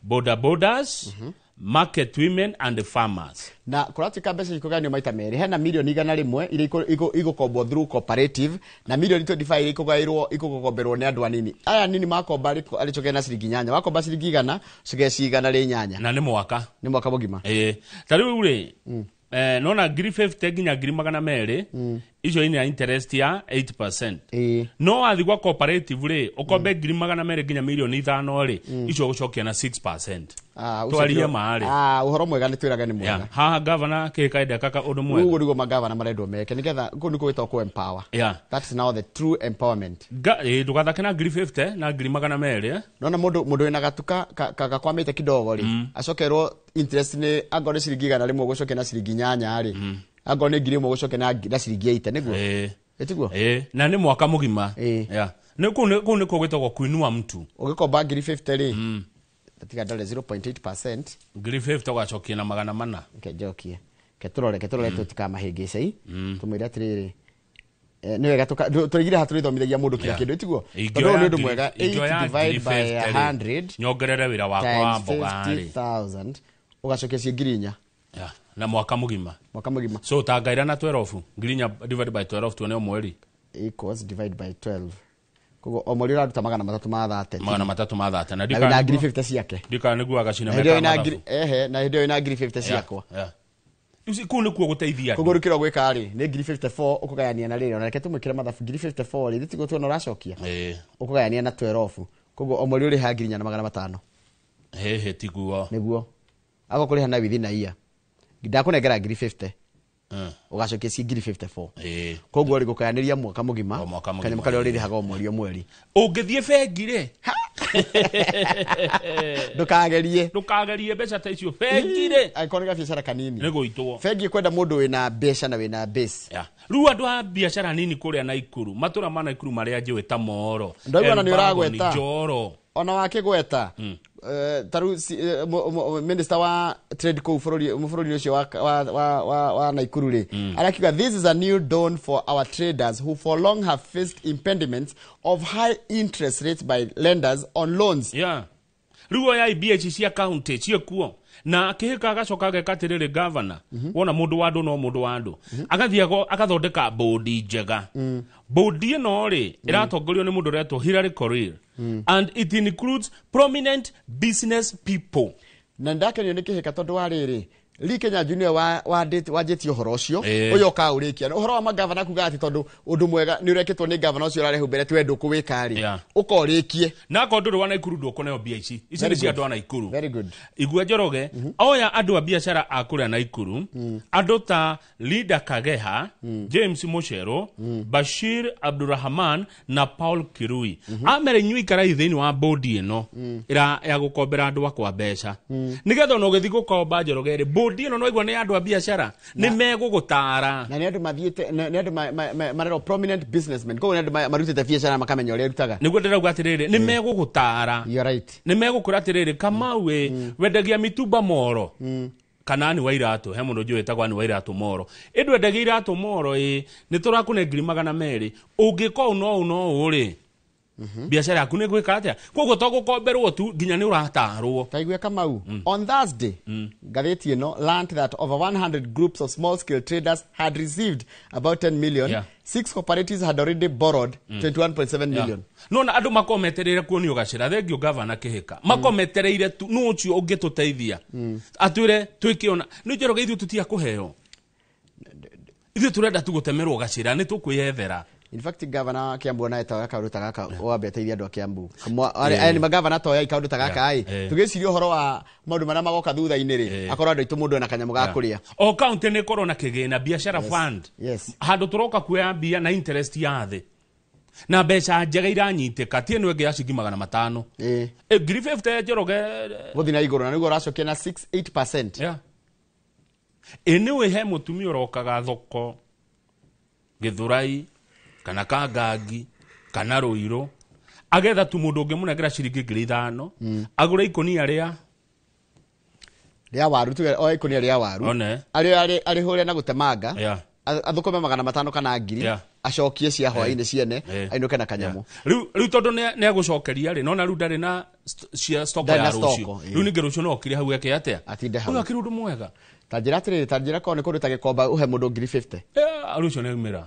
H: boda bodas, market women and farmers.
B: Na kũratuĩka mbeca ikũgayanio maita merĩ, hena milioni 100 iria igũkombwo through cooperative na milioni 25 iria ikũgaĩrwo, ikũgomberwo nĩ andũ anini. Aya nini makomba arĩcoke na ciringi 8, wakomba ciringi 100 ũcoke 108.
H: Na nĩ mwaka?
B: Nĩ mwaka mũgima.
H: Ĩĩ, ta rĩu rĩ, nona ngiri 50 nginya ngiri 200. Icio ina interest ya 8%. No wathi gwa cooperative rĩ, ũkombe 200,000 nginya 5 million rĩ, icio ũgũcokia na 6%. Twarie ma rĩ.
B: Ah, ũhoro mwega nĩ twĩraga nĩ mwega.
H: Haha gavana kĩkaenda kaka ũndũ mwega.
B: Ũguo nĩguo magavana marendwo meke, nĩgetha kũu nĩkuo gwĩtagwo kũ empower. That's now the true empowerment.
H: Ndũgathake na 50,000 na 200,000, eh?
B: Nona mũndũ wĩna gatuka gakwamĩte kidogo rĩ, acokerwo interest nĩ angorwo nĩ ciringi 100 ũgũcokia na ciringi 8 rĩ, angorwo nĩ 1,000 ũgũcokia na ciringi 80, nĩguo? Ĩtiguo?
H: Ĩĩ, na nĩ mwaka mũgima. Yeah. Nĩ kũu nĩkuo gwĩtagwo kuinua mtu.
B: Ũgĩkomba 50,000 rĩ, tiga ndore 0.8%.
H: 50,000 ũgacokia na 400.
B: Ke njokie, ke tũrore tũtikamahĩngĩce, tũmwĩre atĩrĩrĩ, nĩ wega tũrĩgire haha tũrĩthomithagia mũndũ kila kĩndũ, ĩtiguo? Tondũ ũyũ nĩ ũndũ mwega. 8 divide by 100
H: nyongerere wĩra wakwa wa
B: times
H: mboga rĩ,
B: 50,000, ũgacokia ciĩ 4,000.
H: Yeah, na mwaka mũgima.
B: Mwaka mũgima.
H: So tangaira na 12, 4,000 divided by 12, tuone o mweri.
B: Equals divide by 12, koguo o mweri ũraruta 330.
H: 330 na
B: na wĩna 50,000 ciake.
H: Ndikana nĩguo agacina.
B: Na hĩndĩ ĩyo wĩna ngiri, ehe, na hĩndĩ ĩyo wĩna 50,000 ciakwa.
H: Ici kũu nĩkuo gũteithia andũ.
B: Koguo rĩu kĩrĩa ũgwĩka rĩ, nĩ 54,000 ũkũgayania na rĩrĩ, ona reke tũmwĩkĩre mathabu, 54,000 rĩ, tiguo tuona ũracokia, ũkũgayania na 12, koguo o mweri ũrĩhaga 4,500.
H: Hehe, tiguo.
B: Nĩguo agũkũrĩha na within a year, ndakũnengera 50,000, ũgacokia ci 54,000. Koguo rĩ, gũkayanĩria mwaka mũgima.
H: Mwaka mũgima.
B: Kanyamũ karĩa ũrĩrĩhaga o mweri o mweri.
H: Ũngĩthiĩ bengi rĩ,
B: Ndũkagerie.
H: Ndũkagerie mbeca ta icio bengi rĩ.
B: Angĩkorwo nĩ gabiacara kanini.
H: Nĩ gũitwo.
B: Bengi ĩkwenda mũndũ wĩna mbeca na wĩna base.
H: Yeah. Rĩu andũ a biacara nini kũrĩa Naikuru, matũra ma Naikuru marĩa njũĩ ta Moro,
B: Ndaigua na nĩ
H: Elbagon,
B: ũragweta.
H: Njoro.
B: Ona wakĩgweta, ta rĩu minister wa trade kũu bũrũri ũcio wa Naikuru rĩ, arakiuga this is a new dawn for our traders who for long have faced impediments of high interest rates by lenders on loans.
H: Yeah. Rĩu oya mbia ici cia county ciĩkuo na kĩhĩka, agacoka ageka atĩrĩrĩ, gavana, wona mũndũ wa andũ no mũndũ wa andũ agathiĩ agathondeka bũndi njega. Bũndi ĩno rĩ, ĩratongorio nĩ mũndũ ũretwo Hilary Korir, and it includes prominent business people.
B: Na ndakenio nĩ kĩhĩka tondũ wa rĩrĩ, Lee Kenya Junior wanjĩtie ũhoro ũcio. Ũyũ ũkaũrĩkia ũhoro wa magavana kuga atĩ tondũ ũndũ mwega nĩ ũrekĩtwo nĩ gavana ũcio ũrarĩ hau mbere, tiwe ndũkũwĩka rĩ, ũkorĩkie.
H: Na akorwo ndũrĩ wa Naikuru, ndũkũneo mbia ici. Ici
B: Very
H: nĩ cia
B: good.
H: andũ a Naikuru.
B: Very good.
H: Igua Njoroge, oya andũ a biacara a kũrĩa Naikuru, andũ ta Linda Kageha, James Muchero, Bashir Abdurrahman na Paul Kirui, amere inyuĩ ikarai thĩinĩ wa bodi ĩno ĩra ya gũkombera andũ akwa mbeca, nĩgetha ona ũgĩthiĩ gũkomba, Njoroge rĩ, bodi ĩno no igua nĩ andũ a biacara, nĩ megũgũtara.
B: Na nĩ andũ mathiĩte, nĩ andũ marerwo prominent businessmen, koguo nĩ andũ marutĩte biacara makamenya ũrĩa ĩrutaga.
H: Nĩguo ndĩrauga atĩrĩrĩ, nĩ megũgũtara.
B: You're right.
H: Nĩ megũkwĩra atĩrĩrĩ, Kamau ĩ, wendagia mitumba moro kana ni wa iratũ, he mũndũ njũĩ wĩtagwo ni wa iratũ moro, ĩndũ endagia iratũ moro, ĩ nĩ tũrakũne 200,000, ũngĩka ũũ no ũũ no ũũ rĩ, biacara yaku nĩ gwĩka atĩa? Koguo to gũkomberwo tu, nginya nĩ ũratarwo.
B: Taigue Kamau, on Thursday ngathĩti ĩno learned that over 100 groups of small scale traders had received about 10 million. Six cooperatives had already borrowed 21.7 million.
H: Nona andũ makorwo metereire kuonio gacĩra. Thengio gavana kĩhĩka, makorwo metereire tu nũ ũcio ũngĩtũteithia atwĩre twĩke ona nĩ Njoroge, ithuĩ tũtiga kũheo, ithuĩ tũrenda tu gũtemerwo gacĩra, nĩ tũkwĩyethera.
B: In fact, gavana wa Kiambu ona etaga kaũndũ ta gaka, wambe ateithia andũ a Kiambu. Aya nĩ magavana toya kaũndũ ta gaka ĩ, tũgĩciria ũhoro wa maũndũ marĩa magoka thutha-inĩ rĩ, akorwo andũ aitũ mũndũ ena kanyamũ ga kũrĩa.
H: O county nĩ ĩkorwo na kĩgĩna biacara fund, handũ tũroka kuoya mbia na interest ya thĩ na mbeca njega iranyitĩka, ti ĩno ĩngĩ ya ciringi 500. 50,000, Njoroge.
B: Gũthiĩ na igũrũ, na nĩguo ũracokia na 6.8%.
H: Yeah. Ĩ nĩ he mũtumia ũrokaga thoko Gĩthũrai kana Kangangi kana Rũirũ, agetha tu mũndũ ũngĩmũnengera ciringi 5,000 agũre ikũnia rĩa
B: rĩa waru, tuge o ikũnia rĩa waru.
H: One.
B: Arĩhũre na gũtemanga, athũkũme 500 kana 1,000, acokie cia hwaĩ-inĩ ciene, ainũke na kanyamũ.
H: Rĩu tondũ nĩ agũcokeria rĩ, nona rĩu ndarĩ na cia stoko
B: Ndarĩ
H: ya
B: na
H: rũciũ.
B: stoko, ĩĩ.
H: Rĩu ningĩ rũciũ no okire hau eke atĩa?
B: Atinde hau.
H: Ũyũ akĩrĩ ũndũ mwega.
B: Ta njĩra atĩrĩrĩ, ta njĩra korwo nĩ kũndũ ta Gĩkomba, ũhe mũndũ 50,000.
H: Rũciũ nĩ aumĩra.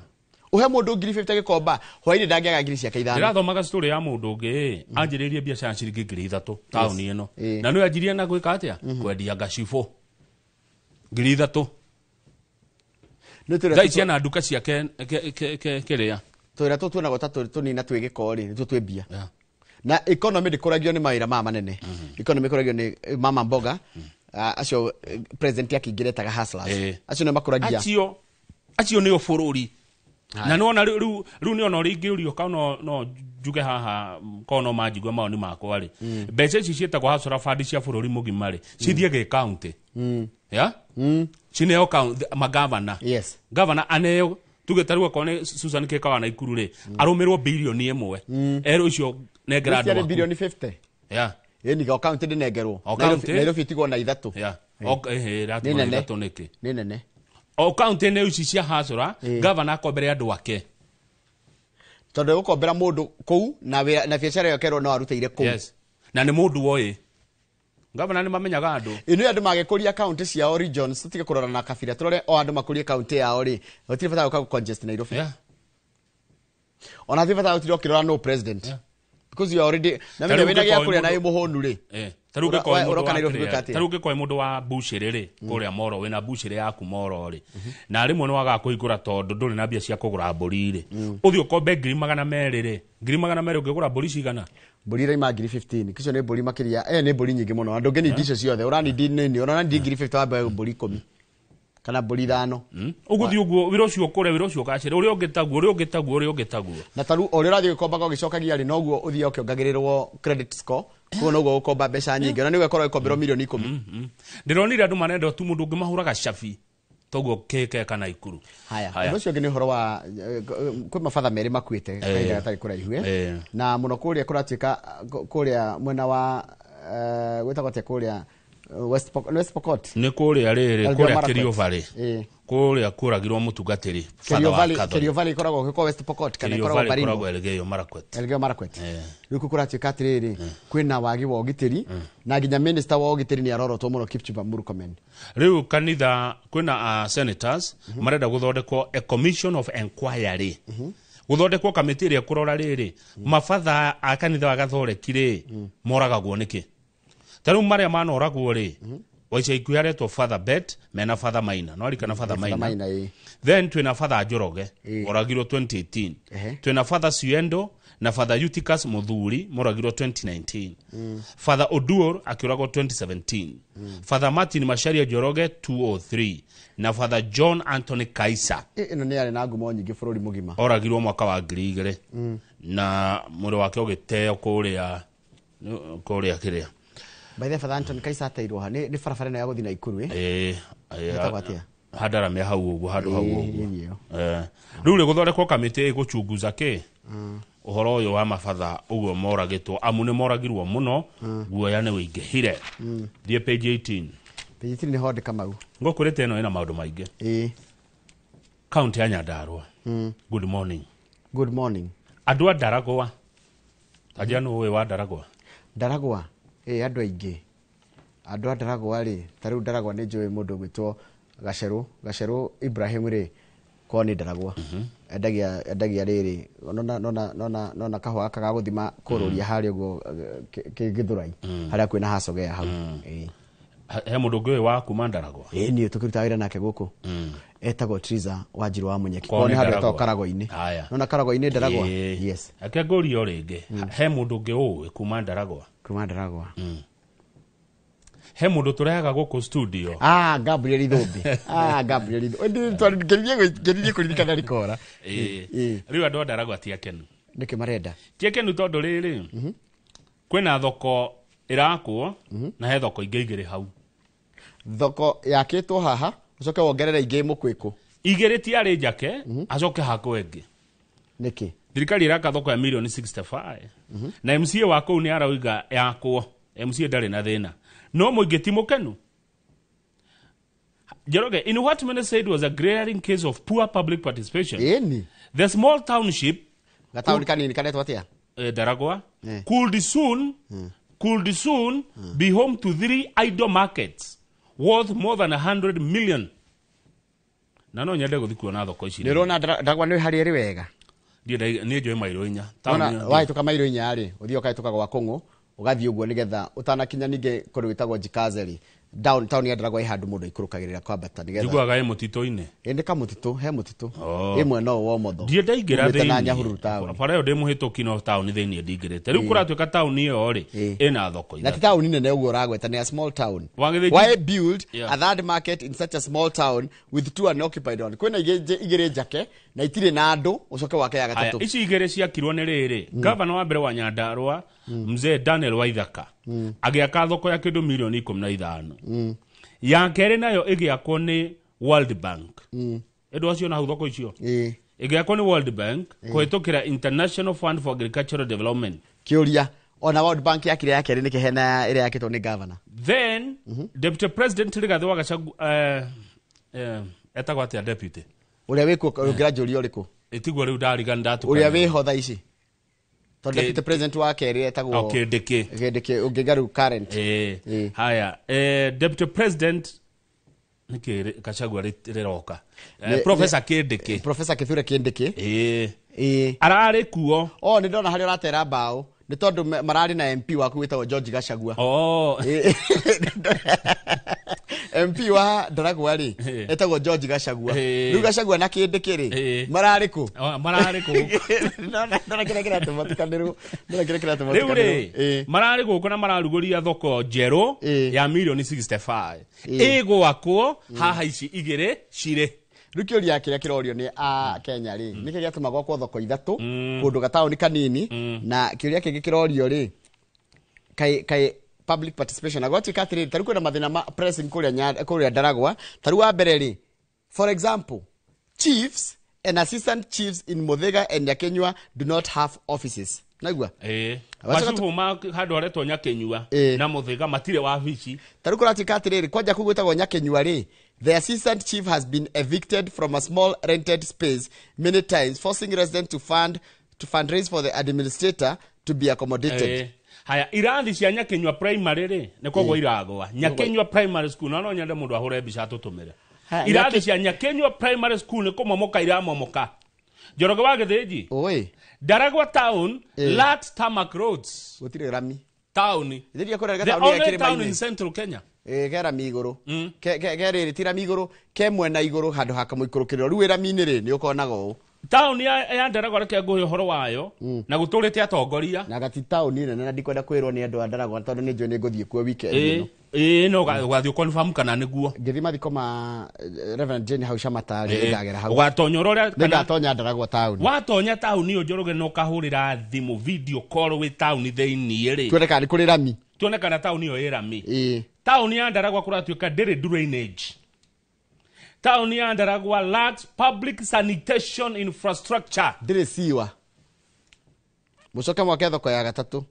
B: Ũhe mũndũ 50,000 Gĩkomba, hwaĩ-inĩ ndangĩaga ngiri ciake 5.
H: Ndĩrathomaga story ya mũndũ ũngĩ ĩ, anjĩrĩirie biacara ya ciringi 3,000 taũni ĩno, na nĩwe anjirie na gwĩka atĩa, kwendia ngacibũ 3,000. Thaa ici ena nduka ciake kĩrĩa.
B: Twĩra tũ tuonagwo ta tũrĩ tũnini na twĩ gĩko rĩ, nĩtuo twĩ mbia. Na economy ndĩkũragio nĩ mawĩra maya manene. Economy ĩkũragio nĩ mama mboga, acio president akĩingĩra etaga hustlers. Acio nĩo makũragia.
H: Acio nĩo bũrũri. Na nĩwona rĩu nĩona ũrĩa ingĩũrio ka no njuge haha korwo no manjigue mawoni makwa rĩ, mbeca ici ciĩtagwo hustler fund cia bũrũri mũgima rĩ, cithiĩ gĩ county. Yeah? Cineo magavana.
B: Yes.
H: Gavana aneo tuge ta rĩu akorwo nĩ Susan Kĩka wa Naikuru rĩ, arũmĩrwo bilioni 1. Erwo icio nengera andũ aku.
B: Bilioni 50.
H: Yeah.
B: Ĩni o county ndĩnengerwo. Nairobi ĩtigwo na 3.
H: Yeah. Ĩratigwo na 3 nĩkĩ?
B: Nĩ nene.
H: O county nĩ ici cia hustler, gavana akombere andũ ake.
B: Tondũ gũkombera mũndũ kũu na na biacara ĩyo kerwo no arutĩire kũu.
H: Yes. Na nĩ mũndũ woĩ. Gavana nĩ mamenyaga andũ.
B: Ĩno andũ magĩkũria county ciao regions, tũtige kũrora na kabira, tũrore o andũ makũrie county yao rĩ, gũtirĩ bata gũka congest Nairobi.
H: Yeah.
B: Ona hatirĩ bata gũtirĩ ũkĩrora no president. Yeah. Because you are already na mimi wĩna gĩa kũrĩa na wĩ mũhũnu rĩ.
H: Ta rĩu ũngĩkoe mũndũ wa bucĩrĩ rĩ, kũrĩa Moro, wĩna bucĩrĩ yaku Moro rĩ, na rĩmwe nĩ wagaga kũhingũra tondũ ndũrĩ na mbia cia kũgũra mbũri rĩ, ũthiĩ ũkombe 200,000 rĩ, 200,000 ũngĩgũra mbũri cigana?
B: Mbũri iraima 15,000. Kicio nĩ mbũri makĩria, nĩ mbũri nyingĩ mũno. Andũ ũngĩnindi icio ciothe, ũranindi nini, ũranindi 50,000 wambe mbũri 10 kana mbũri 5.
H: Ũgũthiĩ ũguo wĩra ũcio ũkũre, wĩra ũcio ũgacĩre, ũrĩa ũngĩ taguo, ũrĩa ũngĩ taguo, ũrĩa ũngĩ taguo.
B: Na ta rĩu ũrĩa ũrathiĩ ũgĩkombaga ũgĩcokagia rĩ, noguo ũthiaga ũkĩongagĩrĩrwo credit score, koguo noguo ũgũkomba mbeca nyingĩ, ona nĩ ũgekorwo ũgĩkomberwo milioni 10.
H: Ndĩronire andũ marenda tu mũndũ ũngĩmahũraga cabi toguo kĩkeka Naikuru.
B: Haya, ũndũ ũcio ũngĩ nĩ ũhoro wa kwĩ mabatha merĩ makuĩte kahinda gatarĩ kũraihu, na mũno kũrĩa kũratuĩka kũrĩa mwena wa gwĩtagwo atĩa kũrĩa West Pokot.
H: Nĩ kũrĩa rĩrĩ, kũrĩa Kerio Valley. Kũrĩa kũragirwo mũtungatĩri Father wa Catholic.
B: Kerio Valley ĩkoragwo gũkũ West Pokot kana ĩkoragwo Baringo?
H: Ĩkoragwo Elgeyo Marakwet.
B: Elgeyo Marakwet. Rĩu kũu kũratuĩka atĩrĩrĩ, kwĩna wagi wa ũgitĩri na nginya minister wa ũgitĩri nĩ arorotwo mũno Kipchumba Murkomen.
H: Rĩu kanitha kwĩna senators marenda gũthondekwo a commission of inquiry. Gũthondekwo kamĩtĩ ĩrĩa ĩkũrora rĩrĩ, mabatha a kanitha wa Gathoreki rĩ, moragagwo nĩkĩ? Ta rĩu marĩa manoragwo rĩ, wa ica ikuhĩ aretwo Father Bet mena Father Maina, no arikana Father Maina. Then twĩna Father Njoroge oragirwo 2018. Twĩna Father Siendo na Father Eutychus Muthuri moragirwo 2019. Father Oduor akĩũragwo 2017. Father Martin Macharia Njoroge 2003 na Father John Anthony Kaisa.
B: Ĩno nĩ yarĩ na ngumo nyingĩ bũrũri mũgima.
H: Oragirwo mwaka wa 2000 na mwĩrĩ wake ũgĩteo kũrĩa kĩrĩa.
B: By the Father Anthony Kaisa ateirwo ha nĩ barabara ĩno ya gũthiĩ Naikuru ĩtagwo atĩa?
H: Handaramia hau ũguo, handũ hau ũguo. Rĩu rĩ gũthondekwo kamĩtĩ ĩgũchunguza kĩ ũhoro ũyũ wa mabatha ũguo moragĩtwo, amu nĩ moragirwo mũno, guoya nĩ wĩingĩhire. Thiĩ page 18.
B: Page 18 nĩ honde Kamau.
H: Ngũkwĩrĩte ĩno ĩna maũndũ maingĩ. Kaunti ya Nyandarua. Good morning.
B: Good morning.
H: Andũ a Ndaragwa. Tanjia nũ ũĩ wa Ndaragwa?
B: Ndaragwa? Andũ aingĩ. Andũ a Ndaragwa rĩ, ta rĩu Ndaragwa nĩ njũĩ mũndũ ũgwĩtwo Gacerũ Ibrahim rĩ, kwao nĩ Ndaragwa. Endagia rĩrĩ, nona kahũa gaka ga gũthima kũrũria harĩa ũguo Gĩthũrai, harĩa kwĩna hacogea hau.
H: He mũndũ ũngĩ ũyũ wa kuma Ndaragwa?
B: Niĩ tũkĩrutaga wĩra nake gũkũ. Etagwo Triza Wanjiru wa Mũnyeki. Kwao nĩ handũ hetagwo Karago-inĩ. Nona Karago-inĩ Ndaragwa? Yes.
H: Reke ngũrie o rĩngĩ, he mũndũ ũngĩ ũĩ kuma Ndaragwa?
B: Kuma Ndaragwa.
H: He mũndũ tũrehaga gũkũ studio.
B: Gabriel Ithũmbi. Gabriel Ithũmbi. Ngeririe kũririkana rikora.
H: Rĩu andũ a Ndaragwa ti akenu.
B: Nĩkĩ marenda?
H: Ti akenu tondũ rĩrĩ, kwĩna thoko ĩrakwo na he thoko ingĩ igĩrĩ hau.
B: Thoko yakĩtwo haha, ũcoke wongerere ingĩ mũkwĩkũ.
H: Igĩrĩ tiarĩ njake, acoke hakwo ĩngĩ.
B: Nĩkĩ?
H: Thirikari ĩraka thoko ya milioni 65. Na MCA wa kũu nĩ arauga yakwo. MCA ndarĩ na thĩna. No mũingĩ ti mũkenu. Njoroge, in what many said was a glaring case of poor public participation.
B: Ĩni.
H: The small township
B: gataũni kanini kanetwo atĩa?
H: Ndaragwa could soon be home to 3 idle markets worth more than 100 million. Na no nyende gũthiĩ kuona thoko ici.
B: Nĩ ũrona Ndaragwa nĩ harĩa ĩrĩ wega?
H: Niĩ njũĩ mairo 4.
B: Wahĩtũka mairo 4 rĩ, ũthiĩ ũkahĩtũka gwa Kũng'ũ, ũgathiĩ ũguo nĩgetha ũtanakinya ningĩ kũndũ gwĩtagwo Njikaze rĩ, Down town ya Ndaragwa ĩ handũ mũndũ aikũrũkagĩrĩra kwambata nĩgetha
H: Njiguaga ĩ mũtitũ-inĩ.
B: Ĩ nĩ kamũtitũ, he mũtitũ.
H: Oh.
B: Ĩ mwena ũyũ wa ũmotho.
H: Ndiĩ ndaingĩra
B: Umĩte na
H: thĩinĩ.
B: Nyahururu taũni.
H: Bara ĩyo ndĩ mũhĩtũki no taũni thĩinĩ ndingĩrĩte. Rĩu
B: Ĩ.
H: kũratuĩka taũni ĩyo rĩ ĩna thoko
B: Na ti
H: ithatũ.
B: taũni nene ũguo ũragweta, nĩ a small town.
H: Wagĩthĩnji-
B: Why build
H: Yeah.
B: a third market in such a small town with two unoccupied one? Kwĩna igĩrĩ njake na itirĩ na andũ, ũcoke wake ya
H: Aya,
B: gatatũ.
H: ici igĩrĩ ciakirwo nĩ rĩrĩ, gavana wa mbere wa Nyandarua, mzee Daniel Waithaka, agĩaka thoko ya kĩndũ mirioni 15. Ya kerĩ nayo ĩgĩakwo nĩ World Bank. Ĩndũ acio na hau thoko icio ĩgĩakwo nĩ World Bank kũhĩtũkĩra International Fund for Agricultural Development.
B: Kĩũria, ona World Bank yakire ya kerĩ nĩkĩ hena ĩrĩa yakĩtwo nĩ governor?
H: Then Deputy President Rigathi wa Gachagua, etagwo atĩa deputy?
B: Ũrĩa wĩkuo ũngĩranjũria ũrĩkũ?
H: Ĩtiguo rĩu ndariga nĩndatukana.
B: Ũrĩa wĩho thaa ici, tondũ deputy president wa kerĩ etagwo
H: O Kindiki.
B: Kindiki, ũngĩga rĩu current.
H: Haya, deputy president nĩkĩ Gachagua rĩroka? Professor Kindiki.
B: Professor Kithure Kindiki.
H: Ararĩ kuo.
B: O nĩ ndona harĩa ũratera mbaũ nĩ tondũ mararĩ na MP waku wĩtagwo George Gachagua.
H: Oh.
B: MP wa Ndaragwa rĩ etagwo George Gachagua. Rĩu Gachagua na Kindiki rĩ mararĩ kũ?
H: Mararĩ kũ?
B: Ndona kĩrĩa kĩratũma tukanĩrwo. Ndona kĩrĩa kĩratũma
H: Rĩu
B: tukanĩrwo.
H: rĩ mararĩ gũkũ na mararugũria thoko njerũ ya mirioni 65 ĩgwakwo haha ici igĩrĩ cirĩ.
B: Rĩu kĩũria kĩrĩa kĩrorio nĩ a Kenya rĩ, nĩkĩ gĩatũma gwakwo thoko ithatũ kũndũ gataũni kanini? Na kĩũria kĩngĩ kĩrorio rĩ, kaĩ public participation na gwatuĩka atĩrĩrĩ, tarĩu kwĩna mathĩna ma pressing kũrĩa Ndaragwa. Tarĩu wa mbere rĩ, for example, chiefs and assistant chiefs in Muthaiga and Nyakenyua do not have offices. Naigua?
H: Macibũ ma handũ haretwo Nyakenyua na Muthaiga matirĩ wabici.
B: Tarĩu kũratuĩka atĩrĩrĩ, kwanja kũu gwĩtagwo Nyakenyua rĩ, the assistant chief has been evicted from a small rented space many times, forcing residents to fundraise for the administrator to be accommodated.
H: Haya, irathi cia Nyakenyua primary rĩ nĩ kogwo iragwa. Nyakenyua primary school, na no nyende mũndũ ahũre mbica atũtũmĩre. Irathi cia Nyakenyua primary school nĩ kũmomoka iramomoka. Njoroge wa Gĩthĩnji.
B: Oi.
H: Ndaragwa town lacks tarmac roads.
B: Gũtirĩ rami.
H: Taũni.
B: Ithĩria kũrĩa
H: The
B: taũni ya
H: only town
B: kĩrĩma-inĩ.
H: in Central Kenya.
B: Ke rami igũrũ. Ke rĩrĩ ti rami igũrũ, ke mwena igũrũ handũ ha kamũikũrũkĩrĩro. Rĩu wĩ rami-inĩ rĩ, nĩ ũkonaga ũũ.
H: Taũni ya Ndaragwa reke ngũhe ũhoro wayo na gũtũrĩte atongoria.
B: Na gati taũni nene na ndikwenda kwĩrwo nĩ andũ a Ndaragwa tondũ nĩ njũĩ nĩ ngũthiĩ kuo weekend ĩno.
H: No ũgathiĩ confirm kana nĩguo.
B: Ngĩthiĩ mathiko ma Reverend Jane hau Shamata rĩ, nĩngagera hau.
H: Ũgatonya ũrore kana
B: Nĩngatonya Ndaragwa taũni.
H: Watonya taũni ĩyo Njoroge na ũkahũrĩra thimũ video call wĩ taũni thĩinĩ rĩ.
B: Tuone kana nĩ kũrĩ rami.
H: Tuone kana taũni ĩyo ĩ rami. Taũni ya Ndaragwa kũratuĩka ndĩrĩ drainage. Taũni ya Ndaragwa lacks public sanitation infrastructure.
B: Ndĩrĩ siwa. Mũcoke mwake thoko ya gatatũ.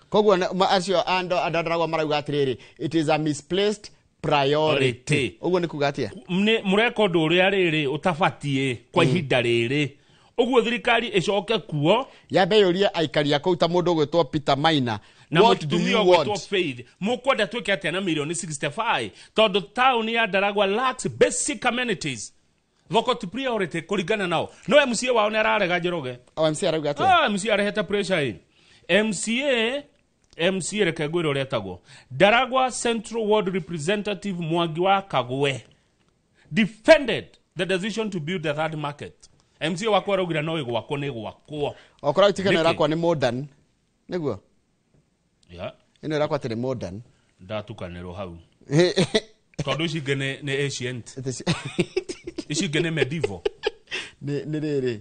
B: Koguo acio andũ a Ndaragwa marauga atĩrĩrĩ, it is a misplaced priority. Ũguo nĩ kuga atĩa?
H: Nĩ mũreka ũndũ ũrĩa rĩrĩ ũtabatiĩ kwa ihinda rĩrĩ. Ũguo thirikari ĩcoke kuo.
B: Yambe yũrie aikari a kũu ta mũndũ ũgwĩtwo Peter Maina.
H: Na
B: What do
H: mũtumia
B: you
H: ũgwĩtwo
B: want?
H: Faith, mũkwenda twĩke atĩa na mirioni 65 tondũ taũni ya Ndaragwa lacks basic amenities. Thoko ti priority kũringana nao. No MCA wao nĩ ararega Njoroge.
B: O MCA arauga atĩa?
H: MCA arehete pressure ĩ. MCA reke ngwĩre ũrĩa etagwo. Ndaragwa Central Ward Representative Mwangi wa Kagwe defended the decision to build the third market. MCA wakwa araugire no ĩgwakwo nĩ ĩgwakwo.
B: Okorwo ituĩke no
H: Nĩkĩ?
B: ĩrakwa nĩ modern. Nĩguo?
H: Yeah.
B: Ĩno ĩrakwa atĩ nĩ modern.
H: Ndatukanĩrwo hau. Tondũ ici ingĩ nĩ ancient. Ici ingĩ nĩ medieval.
B: Nĩ rĩrĩ.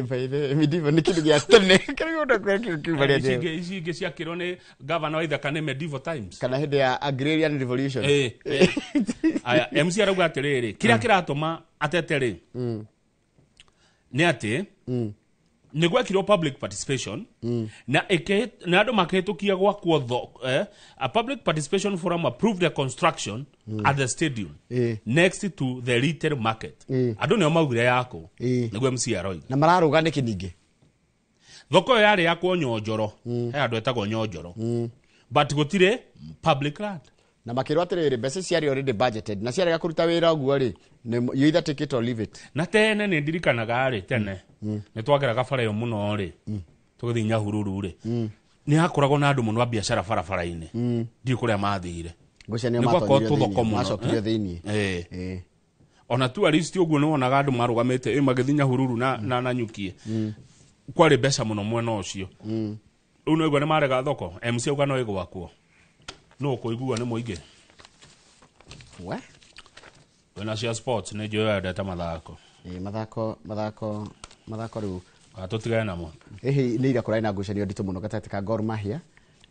B: By the medieval nĩ kĩndũ gĩa tene. Kĩrĩa ũndũ kwĩ kĩu kiuma rĩa
H: Ici ingĩ ciakĩrwo nĩ gavana wa Ithaka nĩ medieval times.
B: Kana hĩndĩ ya agrarian revolution.
H: Aya, MC arauga atĩrĩrĩ, kĩrĩa kĩratũma atete rĩ, nĩ atĩ nĩ gwekirwo public participation na na andũ makĩhĩtũkia gwakwo a public participation forum approved the construction at the stadium next to the retail market. Andũ nĩo maugire yako nĩguo MC aroiga.
B: Na mararũga nĩkĩ ningĩ?
H: Thoko ĩyo yarĩ yakwo Nyonjoro. He andũ etagwo Nyonjoro. But gũtirĩ public land.
B: Na makĩrwo atĩrĩrĩ, mbeca ciarĩ already budgeted na ciarega kũruta wĩra ũguo rĩ, you either take it or leave it.
H: Na tene nĩ ndirikanaga rĩ, tene nĩ twageraga bara ĩyo mũno rĩ, tũgĩthiĩ Nyahururu rĩ, nĩ hakoragwo na andũ mũno a biacara barabara-inĩ. Ndiũĩ kũrĩa mathire.
B: Ngucanio
H: Nĩ gwakorwo
B: matonyirio
H: tũthoko
B: thĩinĩ
H: mũno,
B: macokirio
H: eh?
B: thĩinĩ.
H: Eh. Ona tu arist ũguo nĩ wonaga andũ marũgamĩte magĩthiĩ Nyahururu na Nyukie. Kwarĩ mbeca mũno mwena ũcio. Rĩu no igua nĩ marega thoko, MC auga no ĩgwakwo. No ũkũigua nĩ mũingĩ.
B: We?
H: Wĩna cia sports nĩ njũĩ wendete mathako.
B: Ĩ, mathako rĩu.
H: Tũtigane namo.
B: Ĩhĩ nĩ ira kũrarĩ na ngucanio nditũ mũno gatagatĩ ka Gor Mahia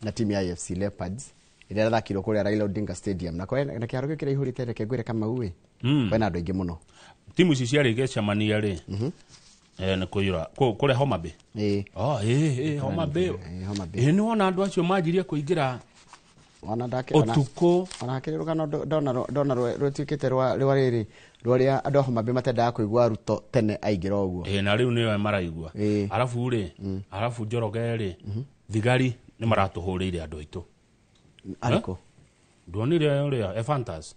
B: na timu ya AFC Leopards ĩrĩa ĩrathakirwo kũrĩa Raila Odinga Stadium, na kũrĩa na kĩharo kĩu kĩraihũrĩte, reke ngwĩre Kamau ĩ, kwĩna andũ aingĩ mũno.
H: Timu ici ciarĩ igĩcemania rĩ, nĩ kũiyũra kũrĩa Homa Bay.
B: Ĩ.
H: Oh, ĩ, Homa Bay.
B: Homa Bay.
H: Ĩ, nĩ wona andũ acio manjirie kũingĩra
B: ona ndake
H: ũtukũ.
B: Ona hakĩrĩ rũgano ndona rũtuĩkĩte rwa rĩrĩ rwa rĩa andũ a Homa Bay matendaga kũigua Ruto tene aingĩra ũguo.
H: Ĩ, na rĩu nĩyo maraigua. Arabu rĩ, arabu Njoroge rĩ, thigari nĩ maratũhũrĩire andũ aitũ.
B: Arĩkũ?
H: Ndwonire ũrĩa Ephantas.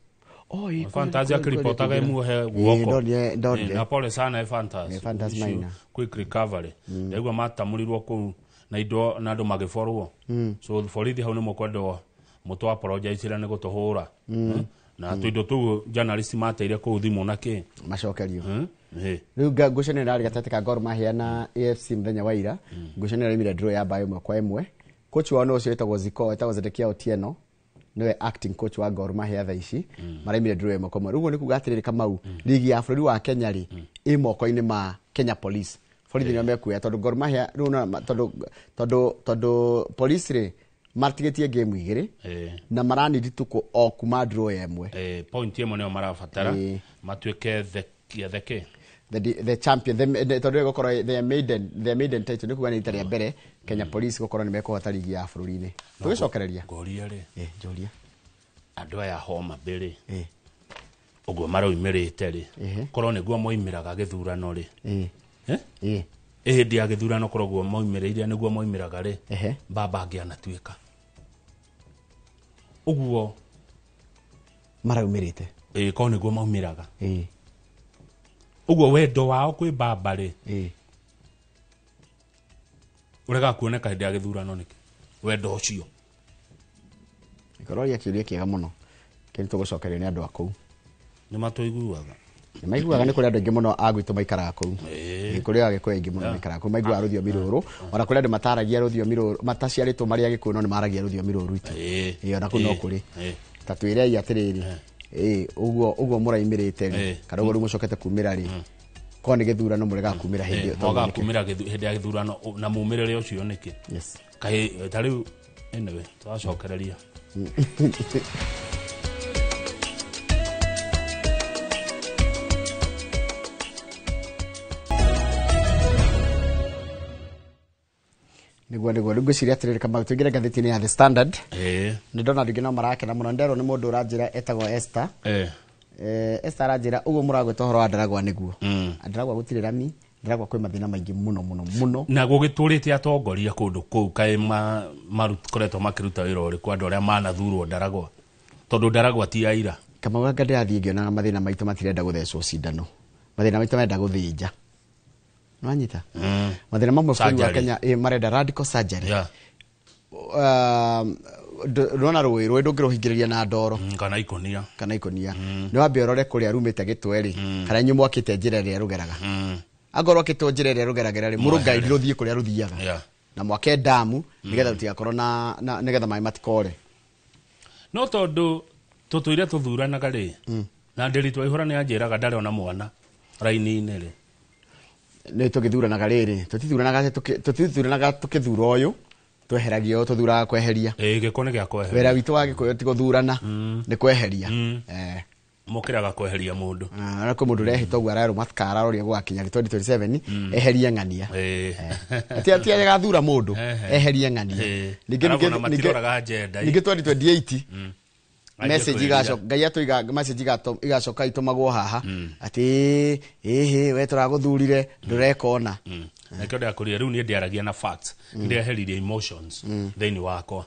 B: Oh, ĩ,
H: Ephantas akĩripotaga ĩmuohe
B: Ĩ,
H: guoko.
B: ndonire.
H: Ĩ, na pole sana Ephantas.
B: Ephantas
H: Wish you
B: Maina.
H: quick recovery. Ndaigua matamũrirwo kũu na indo na andũ magĩborwo. So borithi hau nĩ mũkwendwo mũtũ apologize nĩ gũtũhũra. Na tũindo tũu journalist mateire kũu thimũ na kĩ.
B: Macokerio.
H: Ĩ.
B: Rĩu ngucanio ĩrarĩ gatagatĩ ka Gor Mahia na AFC mũthenya wa ira. Ngucanio ĩraumire draw ya mbaũ 1-1. Coach wao nĩ ũcio wĩtagwo Ziko, wĩtagwo Zedekia Otieno, nĩwe acting coach wa Gor Mahia thaa ici. Maraumire draw 1-1. Rĩu ũguo nĩ kuga atĩrĩrĩ Kamau, ligi ya bũrũri wa Kenya rĩ, ĩ moko-inĩ ma Kenya Police. Borithi nĩo mekuoya tondũ Gor Mahia rĩu nĩ tondũ police rĩ matigĩtie game 2 na maranidi tuko o kuma draw ya 1.
H: Point 1 nĩyo marabatara matuĩke the kĩ?
B: The champion, tondũ ĩgũkorwo their maiden title, nĩ kuga nĩ rita rĩa mbere Kenya Police gũkorwo nĩ mekũhota ligi ya bũrũri-inĩ. Tũgĩcokereria.
H: Ngũria rĩ.
B: Njũria.
H: Andũ aya Homa Bay rĩ, ũguo maraumĩrĩte rĩ, korwo nĩguo moimĩraga gĩthurano rĩ. Hĩndĩ ya gĩthurano korwo guo moimĩrĩire nĩguo moimĩraga rĩ, baba angĩanatuĩka. Ũguo
B: maraumĩrĩte.
H: Korwo nĩguo maumĩraga. Ũguo wendo wao kwĩ baba rĩ, ũregaga kuoneka hĩndĩ ya gĩthurano nĩkĩ? Wendo ũcio.
B: Ĩkorwo kĩũria kĩega mũno kĩrĩa tũgũcokerio nĩ andũ a kũu.
H: Nĩ matũiguaga.
B: Nĩ maiguaga, nĩ kũrĩ andũ aingĩ mũno a gwitũ maikaraga kũu. Nĩ kũrĩ Agĩkũyũ aingĩ mũno maikaraga kũu, maiguaga rũthiomi rũrũ. Ona kũrĩ andũ mataragia rũthiomi rũrũ, mataciarĩtwo marĩ Agĩkũyũ no nĩ maragia rũthiomi rũrũ rwitũ. Ona kũu no kũrĩ. Ta twĩrei atĩrĩrĩ, ũguo mũraimĩrĩte rĩ, kana ũguo rĩu mũcokete kumĩra rĩ, korwo nĩ gĩthurano mũregaga kumĩra hĩndĩ ĩyo, tondũ
H: Mwagaga
B: nĩkĩ?
H: kumĩra hĩndĩ ya gĩthurano na mumĩrĩre ũcio nĩkĩ?
B: Yes.
H: Kaĩ ta rĩu anyway, tũracokereria.
B: Nĩguo rĩu ngwĩciria atĩrĩrĩ Kamau, tũingĩre ngathĩti-inĩ ya The Standard. Nĩ ndona andũ aingĩ no marakena mũno, nderwo nĩ mũndũ ũranjĩra etagwo Esther. Esther aranjĩra ũguo mũragwĩta ũhoro wa Ndaragwa nĩguo. Ndaragwa gũtirĩ rami, Ndaragwa kwĩ mathĩna maingĩ mũno mũno mũno.
H: Na gũgĩtũrĩte atongoria kũndũ kũu kaĩ makoretwo makĩruta wĩra ũrĩkũ andũ arĩa manathurwo Ndaragwa, tondũ Ndaragwa ti aira.
B: Kamau, anga ndĩrathiĩ ngĩonaga mathĩna maitũ matirenda gũthecwo cindano, mathĩna maitũ marenda gũthĩnja. Nĩwanyita? Mathĩna mamwe bũrũri wa
H: Surgery.
B: Kenya, marenda radical surgery. Ndũrona rũĩ ndũngĩrũhingĩrĩria na ndoro.
H: Kana ikũnia.
B: Kana ikũnia. Nĩ wambe ũrore kũrĩa rumĩte gĩtwe rĩ, kana inyuĩ mwakĩte njĩra ĩrĩa rũgeraga. Angorwo akĩtwo njĩra ĩrĩa rũgeragĩra rĩ, mũrũgaidi rũthiĩ kũrĩa rũthiaga. Na mwake damu nĩgetha rũtigakorwo na nĩgetha maĩ matikore.
H: No tondũ tũtũire tũthuranaga rĩ, na Ndiritu Waihũra nĩ anjĩraga ndarĩ ona mwana raini-inĩ rĩ.
B: Nĩ tũgĩthuranaga rĩrĩ, tũtithuranaga tũkĩthura ũyũ, tweheragia ũyũ, tũthuraga kweheria.
H: Gĩko nĩ gĩa kweheria.
B: Wĩra witũ wa Gĩkũyũ ti gũthurana, nĩ kweheria.
H: Mũkĩraga kweheria mũndũ.
B: Na kwĩ mũndũ ũrehĩta ũguo arerwo matikararoria gũgakinya 2027, eherie ng'ania. Ati agathura mũndũ, eherie ng'ania.
H: Arabu ona matiroraga agenda.
B: Ningĩ 2028, message
H: Anjie
B: igacoka, Ngai atũiga message igacoka itũmagwo haha atĩ ĩhĩ we tũragũthurire ndũreka ona.
H: Nĩkĩo ndakũria rĩu niĩ ndĩaragia na facts, ndĩeheririe emotions thĩinĩ wakwa.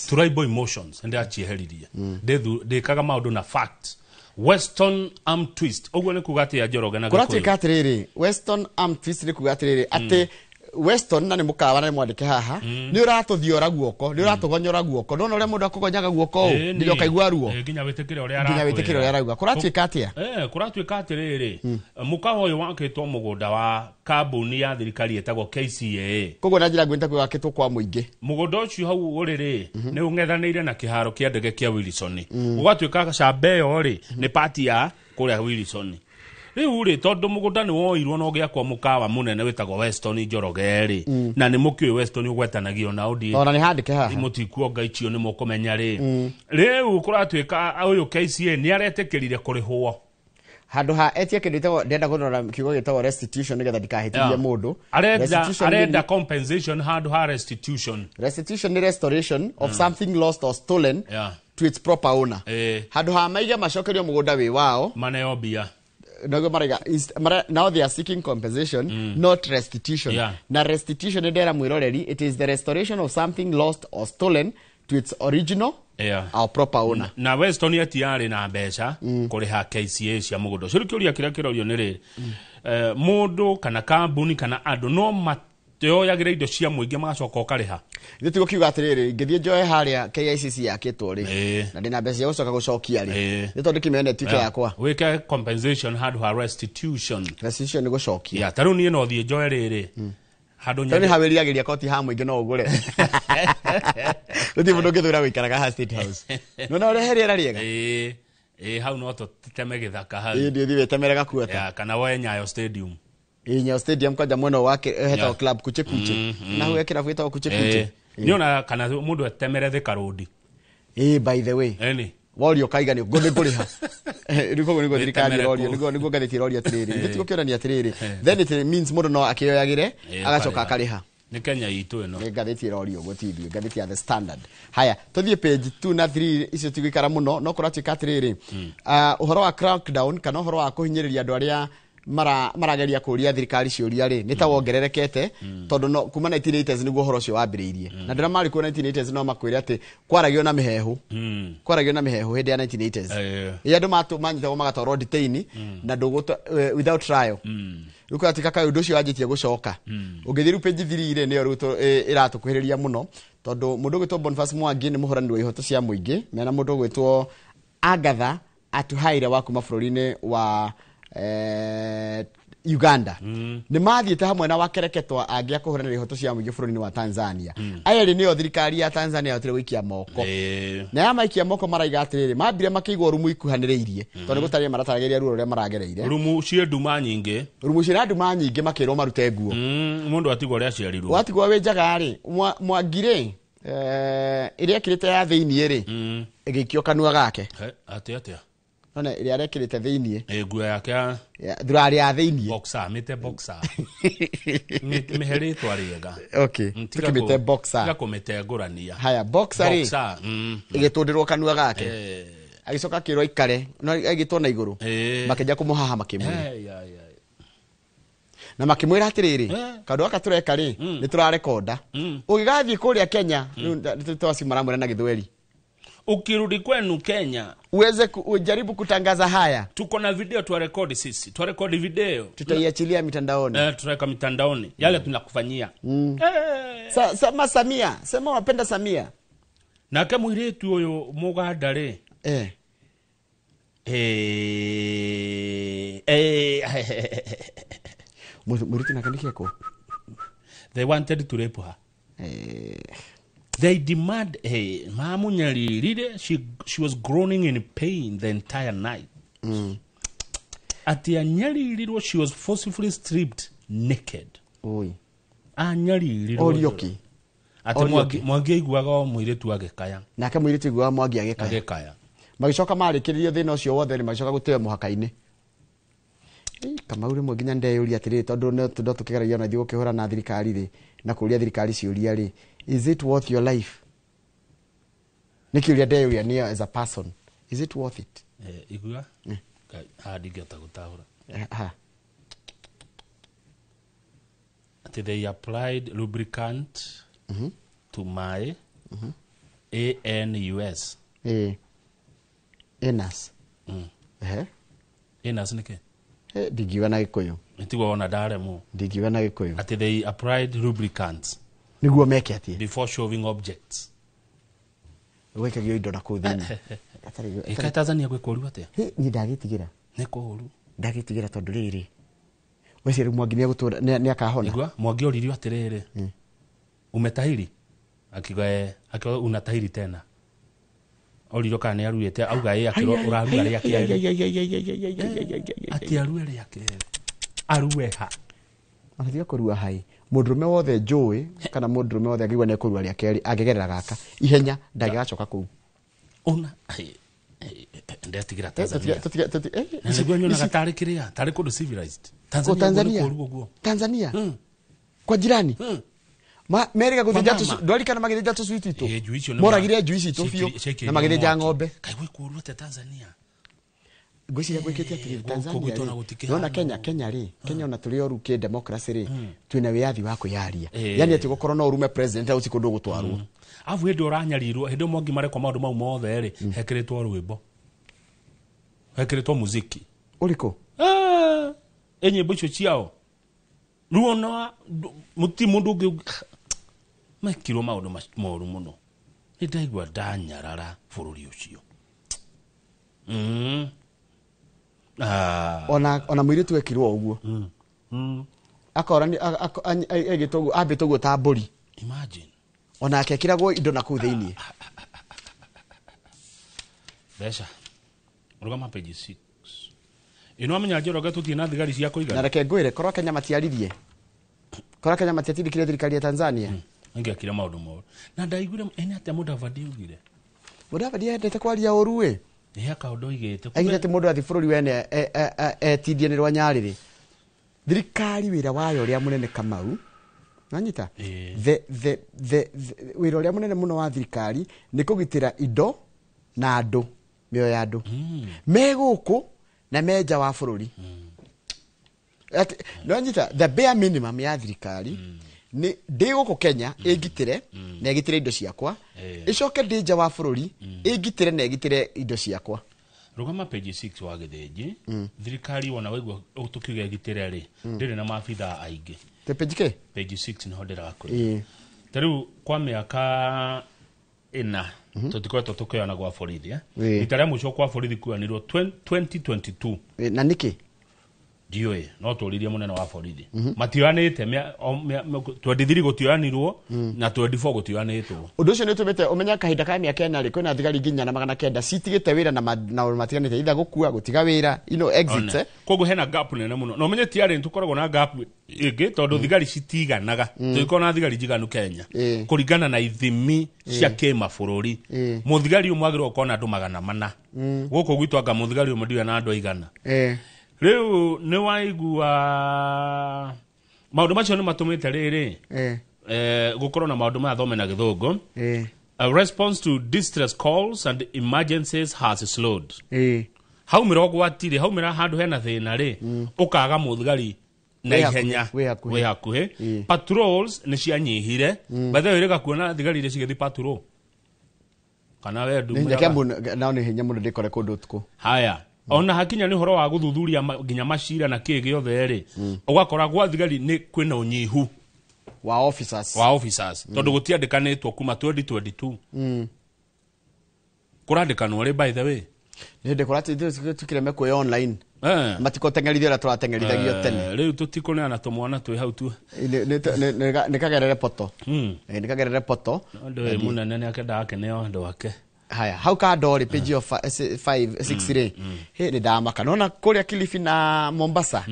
H: Tribal emotions ndĩacieheririe. Ndĩkaga maũndũ na facts. Western arm twist ũguo nĩ kuga atĩa Njoroge na Gĩkũyũ?
B: Kũratuĩka atĩrĩrĩ, Western arm twist nĩ kuga atĩrĩrĩ atĩ Weston na nĩ mũkawa na nĩ mwandĩke haha nĩ ũratũthiora guoko, nĩ ũratũgonyora guoko. Ndona ũrĩa mũndũ akũgonyaga guoko ũũ nginya ũkaigua ruo,
H: nginya wĩtĩkĩre ũrĩa
B: nginya wĩtĩkĩre ũrĩa arauga. Kũratuĩka atĩa?
H: Kũratuĩka atĩrĩrĩ, mũkawa ũyũ wakĩtwo mũgũnda wa kambuni ya thirikari ĩtagwo KCAA.
B: Koguo na njĩra nguhĩ ta wakĩtwo kwa mũingĩ.
H: Mũgũnda ũcio hau ũrĩ rĩ nĩ ũng'ethanĩire na kĩharo kĩa ndege kĩa Wilson. Ũgatuĩka camba ĩyo rĩ nĩ pati ya kũrĩa Wilson. Rĩu rĩ tondũ mũgũnda nĩ woirwo na ũgĩakwo mũkawa mũnene wĩtagwo Weston Njoroge rĩ, na nĩ mũkĩũĩ Weston ũgwetanagio na ũndĩ
B: ona nĩ handĩke haha
H: mũtikuonga icio nĩ mũkũmenya rĩ. Rĩu kũratuĩka ũyũ KCA nĩ aretĩkĩrire kũrĩhwo
B: handũ ha etie kĩndũ gĩtagwo, ndĩrenda kũrora kiugo gĩtagwo restitution nĩgetha ndikahĩtithie mũndũ.
H: Arenda compensation handũ ha restitution.
B: Restitution nĩ restoration of something lost or stolen to its proper owner. Handũ ha maige macokerio mũgũnda wĩ wao
H: maneo mbia.
B: Now they are seeking compensation, not restitution. Na restitution ndera mwiroreri, it is the restoration of something lost or stolen to its original or proper owner.
H: Na Weston atiarĩ na mbeca kũrĩha KCA cia mũgũnda ũcio. Rĩu kĩũria kĩrĩa kĩrorio nĩ rĩrĩ, mũndũ kana kambuni kana andũ no mateoyagĩra indo cia mũingĩ magacoka ũkarĩha?
B: Ithuĩ tigũkiuga atĩrĩrĩ, ngĩthiĩ njoe harĩa KICC yakĩtwo rĩ na ndĩna mbeca cia gũcoka gũcokia rĩ, nĩ tondũ kĩmene ĩtuĩke yakwa.
H: Wĩke compensation handũ ha restitution.
B: Restitution nĩ gũcokia.
H: Ta rĩu niĩ no thiĩ njoe rĩrĩ handũ
B: nyende. Tondũ hawĩriragĩria koti ha mũingĩ no ũgũre. Gũtirĩ mũndũ ũngĩthũra gũikaraga ha State House. Nĩwona ũrĩa he rĩera rĩega?
H: Hau no tũteme gĩthaka hau.
B: Ĩĩ, thiĩ wĩtemere gakuota.
H: Kana woe Nyayo Stadium.
B: Nyayo Stadium kwanja mwena wake hetagwo club kuche kuche. Na hau kĩrabu gĩtagwo kuche kuche.
H: Nĩona kana mũndũ etemere Thika Road.
B: By the way. Worio kaiga nĩ ngũrĩha. Rĩu koguo nĩguo thirikari ĩrorio, nĩguo ngathĩti ĩrorio atĩrĩrĩ. Ithuĩ tigũkĩonania atĩrĩrĩ. Then it means mũndũ no akĩoyagĩre agacoka akarĩha.
H: Nĩ Kenya itũ ĩno.
B: Nĩ ngathĩti ĩrorio ũguo ti ithuĩ, ngathĩti ya The Standard. Haya, tũthiĩ page 2 na 3 icio tigũikara mũno, no kũratuĩka atĩrĩrĩ. Ũhoro wa crackdown kana ũhoro wa kũhinyĩrĩria andũ arĩa marageria kũria thirikari ciũria rĩ nĩ ta wongererekete tondũ no kuma 1980s nĩguo ũhoro ũcio wambĩrĩirie. Na ndĩra marĩ kuo 1980s no makwĩre atĩ kwaragio na mĩhehu. Kwaragio na mĩhehu hĩndĩ ya 1980s. Ĩ andũ manyitagwo magatwarwo detain na without trial. Rĩu kũratuĩka kaĩ ũndũ ũcio wanjĩtie gũcoka. Ũngĩthiĩ rĩu page 3 rĩ nĩyo rĩu ĩratũkuhĩrĩria mũno tondũ mũndũ ũgwĩtwo Boniface Mwangi nĩ mũhũrani wa ihoto cia mũingĩ mena mũndũ ũgwĩtwo Agatha Atuhaire wa kuma bũrũri-inĩ wa Uganda. Nĩ mathiĩte hamwe na wakereketwa angĩ a kũhũranĩra ihoto cia mũingĩ bũrũri-inĩ wa Tanzania. Aya erĩ nĩo thirikari ya Tanzania yahotire gũikia moko. Na ya maikia moko maraiga atĩrĩrĩ, mambire makĩigwo rumu ikuhanĩrĩirie tondũ gũtarĩ marataragĩria ruo rũrĩa maragereire.
H: Rumu ciĩ nduma nyingĩ.
B: Rumu ciĩ na nduma nyingĩ makĩrwo marute nguo.
H: Mũndũ atigwo ũrĩa aciarirwo.
B: Watigwo wĩ njaga rĩ, Mwangi rĩ, ĩrĩa ekĩrĩte ya thĩiniĩ rĩ, ĩgĩikio kanua gake.
H: Atĩa atĩa?
B: None ĩrĩa arekĩrĩte thĩiniĩ.
H: Nguo yake ya
B: thurari ya thĩiniĩ.
H: Boxer, mĩte boxer. Mĩhe rĩtwa rĩega.
B: Okay. Tukĩmĩte boxer.
H: Tiga kũmĩtengũrania.
B: Haya, boxer rĩ. Ĩgĩtũndĩrwo kanua gake. Agĩcoka akĩrwo aikare, no aigĩtwo na igũrũ. Makĩnja kũmũhaha makĩmwĩra. Na makĩmwĩra atĩrĩrĩ, kaũndũ gaka tũreka rĩ, nĩ tũrarekonda. Ũgĩgathiĩ kũrĩa Kenya, rĩu twaci maramwĩra na Gĩthweri.
H: Ukirudi kwenu Kenya
B: uweze ujaribu kutangaza haya.
H: Tuko na video tuwarekodi sisi. Tuwarekodi video.
B: Tutaiachilia mitandaoni.
H: Tutaweka mitandaoni. Yale tunakufanyia.
B: Sema Samia, sema unapenda Samia.
H: Nake mũirĩtu ũyũ Mũganda rĩ.
B: Mũirĩtu nake nĩkĩ ekwo?
H: They wanted to rape her. They demand, mamunyaririre, she was groaning in pain the entire night. Ati anyaririrwo, she was forcibly stripped naked.
B: Oi.
H: Anyaririrwo.
B: Orioki.
H: Ati Mwangi aiguaga o mũirĩtu agĩkaya.
B: Nake mũirĩtu aiguaga Mwangi agĩkaya.
H: Agĩkaya.
B: Magĩcoka marĩkĩrĩrio thĩna ũcio wothe nĩ magĩcoka gũteo mũhaka-inĩ. Kamau rĩmwe nginya ndeyũria atĩrĩrĩ, tondũ no tũkĩgeragia ona ithuĩ gũkĩhũra na thirikari rĩ, na kũria thirikari ciũria rĩ, is it worth your life? Nĩ kĩũria ndeyũria niĩ as a person, is it worth it?
H: Igua? Haha ndingĩhota gũtaũra.
B: Ha.
H: Atĩ they applied lubricant to my ANUS.
B: Anus.
H: Anus nĩ kĩ?
B: Ndingiuga na Gĩkũyũ.
H: Nĩtigwo wona ndaremwo.
B: Ndingiuga na Gĩkũyũ.
H: Atĩ they applied lubricants
B: nĩguo meke atĩ
H: before shoving objects.
B: Gwĩkagio indo na kũu thĩinĩ.
H: Ĩkaĩ Tanzania gwĩ kũũru atĩa?
B: Niĩ ndagĩtigĩra.
H: Nĩ kũũru.
B: Ndagĩtigĩra tondũ rĩrĩ weciria rĩu Mwangi nĩegũtũra nĩakahona.
H: Igua Mwangi oririo atĩrĩrĩ, umetahiri? Akiuga eh. Akiuga unatahiri tena. Oririo kana nĩaruĩte, auga ĩ, akĩrwo ũrarua rĩa kerĩ. Atĩ arue rĩa kerĩ. Arue ha?
B: Ona tiga kũrua hai, mũndũrũme wothe njũĩ kana mũndũrũme wothe angĩigua nĩekũrua rĩa kerĩ angĩgerera gaka ihenya ndangĩgacoka kũu.
H: Ona ndetigĩra Tanzania. Na nĩguo nyonaga tarĩ kĩrĩa, tarĩ kũndũ civilized.
B: Tanzania,
H: Tanzania kũũru ũguo.
B: Tanzania kwa jirani merĩga gũthĩnja
H: Kwa mama.
B: ndwarikana magĩthĩnja tũcui twitũ.
H: Ĩ, njui icio nĩ
B: Moragire njui citũ biũ
H: ciikĩirio
B: na magĩthĩnja
H: mwaki.
B: ng'ombe.
H: Kaĩ gwĩ kũũru atĩa Tanzania?
B: Ngwĩciria gwĩkĩte atĩrĩrĩ,
H: Gũkũ
B: Tanzania
H: gwitũ ona
B: rĩ,
H: gũtikĩhana
B: nona Kenya Kenya rĩ, Kenya ona tũrĩ oru kĩ democracy rĩ, twĩna wĩyathi wa kwĩyaria.
H: Eh.
B: Yani atĩ gũkorwo no ũrume president au ti kũndũ ũgũtwarwo.
H: Abu hĩndĩ ũranyarirwo, hĩndĩ ĩyo Mwangi marekwo maũndũ mau mothe rĩ, hekĩrĩtwo rwĩmbo, hekĩrĩtwo muziki.
B: Ũrĩkũ?
H: Ĩ nyĩmbo icio ciao rĩu ona mũti mũndũ ũngĩ mekirwo maũndũ moru mũno. Nĩ ndaigua ndanyarara bũrũri ũcio. Ah.
B: Ona mũirĩtu ekirwo ũguo. Akorani aigĩtwo ũguo, ambĩtwo ũguo ta mbũri.
H: Imagine.
B: Onake ekĩragwo indo na kũu thĩinĩ.
H: Mbeca. Rũgama page 6. Ĩno amenya Njoroge tũtirĩ na thigari cia kũigana.
B: Na reke ngwĩre, korwo Kenya matiaririe, korwo Kenya matiatindĩkire thirikari ya Tanzania.
H: Ingĩakire maũndũ moru. Na ndaiguire ene atĩa Mudavadi augire.
B: Mudavadi endete kwaria ũru ĩ.
H: Nĩ kaũndũ oigĩte.
B: Aigire atĩ mũndũ athiĩ bũrũri wene etindie nĩ rwa nyarĩrĩ. Thirikari wĩra wayo ũrĩa mũnene Kamau, nanyita? The wĩra ũrĩa mũnene mũno wa thirikari nĩ kũgitĩra indo na andũ, mĩoyo ya andũ. Me gũkũ na me nja wa bũrũri. Atĩ, nĩwanyita, the bare minimum ya thirikari nĩ ndĩ gũkũ Kenya ĩngitĩre na ĩgitĩre indo ciakwa, ĩcoke ndĩ nja wa bũrũri ĩngitĩre na ĩgitĩre indo ciakwa.
H: Rũgama page 6 wa Gĩthĩnji. Thirikari wona waigua tũkiuga ĩgitĩre rĩ, ndĩrĩ na maabithaa aingĩ.
B: Te page kĩ?
H: Page 6 nĩho ndĩrakwĩra. Ta rĩu kwa mĩaka ĩna tũtikoretwo tũkĩoyana gwa borithi. Rita rĩa mũico kwa borithi kuoyanirwo 2022.
B: Na nĩkĩ?
H: Ndiũĩ, no tũririe mũnene wa borithi. Matioyanĩte 23 gũtioyanirwo na 24 gũtioyanĩtwo.
B: Ũndũ ũcio nĩ ũtũmĩte ũmenye kahinda ka mĩaka ĩna rĩ, kwĩna thigari nginya na 900 citigĩte wĩra na maũndũ matiganĩte, either gũkua, gũtiga wĩra, exits.
H: One. Koguo hena gap nene mũno. Na ũmenye ti arĩ tũkoragwo na gap ĩngĩ tondũ thigari citiganaga. Tũtikoragwo na thigari njiganu Kenya. Kũringana na ithimi cia kĩmabũrũri. Mũthigari ũmwe agĩrĩirwo gũkorwo na andũ 400. Gũkũ gwitũ anga mũthigari ũmwe ndiũĩ na andũ aigana. Rĩu nĩ waigua maũndũ macio nĩ matũmĩte rĩrĩ gũkorwo na maũndũ maya thome na Gĩthũngũ. A response to distress calls and emergencies has slowed. Haumĩra ũgwati rĩ, haumĩra handũ hena thĩna rĩ, ũkaga mũthigari na ihenya
B: wĩ hakuhĩ.
H: wĩ hakuhĩ. Patrols nĩ cianyihire. By the way, rĩga kuona thigari iria cigĩthiĩ patrol kana we
B: Nĩ hinya
H: ndumĩraga.
B: Kiambu, nao nĩ hinya mũno ndĩkore kũndũ ũtukũ.
H: Haya, ona hakinya nĩ ũhoro wa gũthuthuria nginya macira na kĩ gĩothe rĩ, ũgakora gwa thigari nĩ kwĩna ũnyihu
B: wa officers,
H: wa officers tondũ gũtiandĩkanĩtwo kuma 2022. Kũrandĩkanwo rĩ, by the way?
B: Nĩ hĩndĩ kũratukire mekuoya online. Matikũteng'erithio ũrĩa tũrateng'erithagio tene.
H: Rĩu tũtikũneana tũmwana twĩ hau tu.
B: Nĩ kagerere poto. Nĩ kagerere poto.
H: Ũndũ ũyũ mũnene nĩ akendaga akeneo andũ ake.
B: Haya, hau kando rĩ, page yo 5 6 rĩ, hĩ nĩ ndamaka. Nona kũrĩa Kilifi na Mombasa,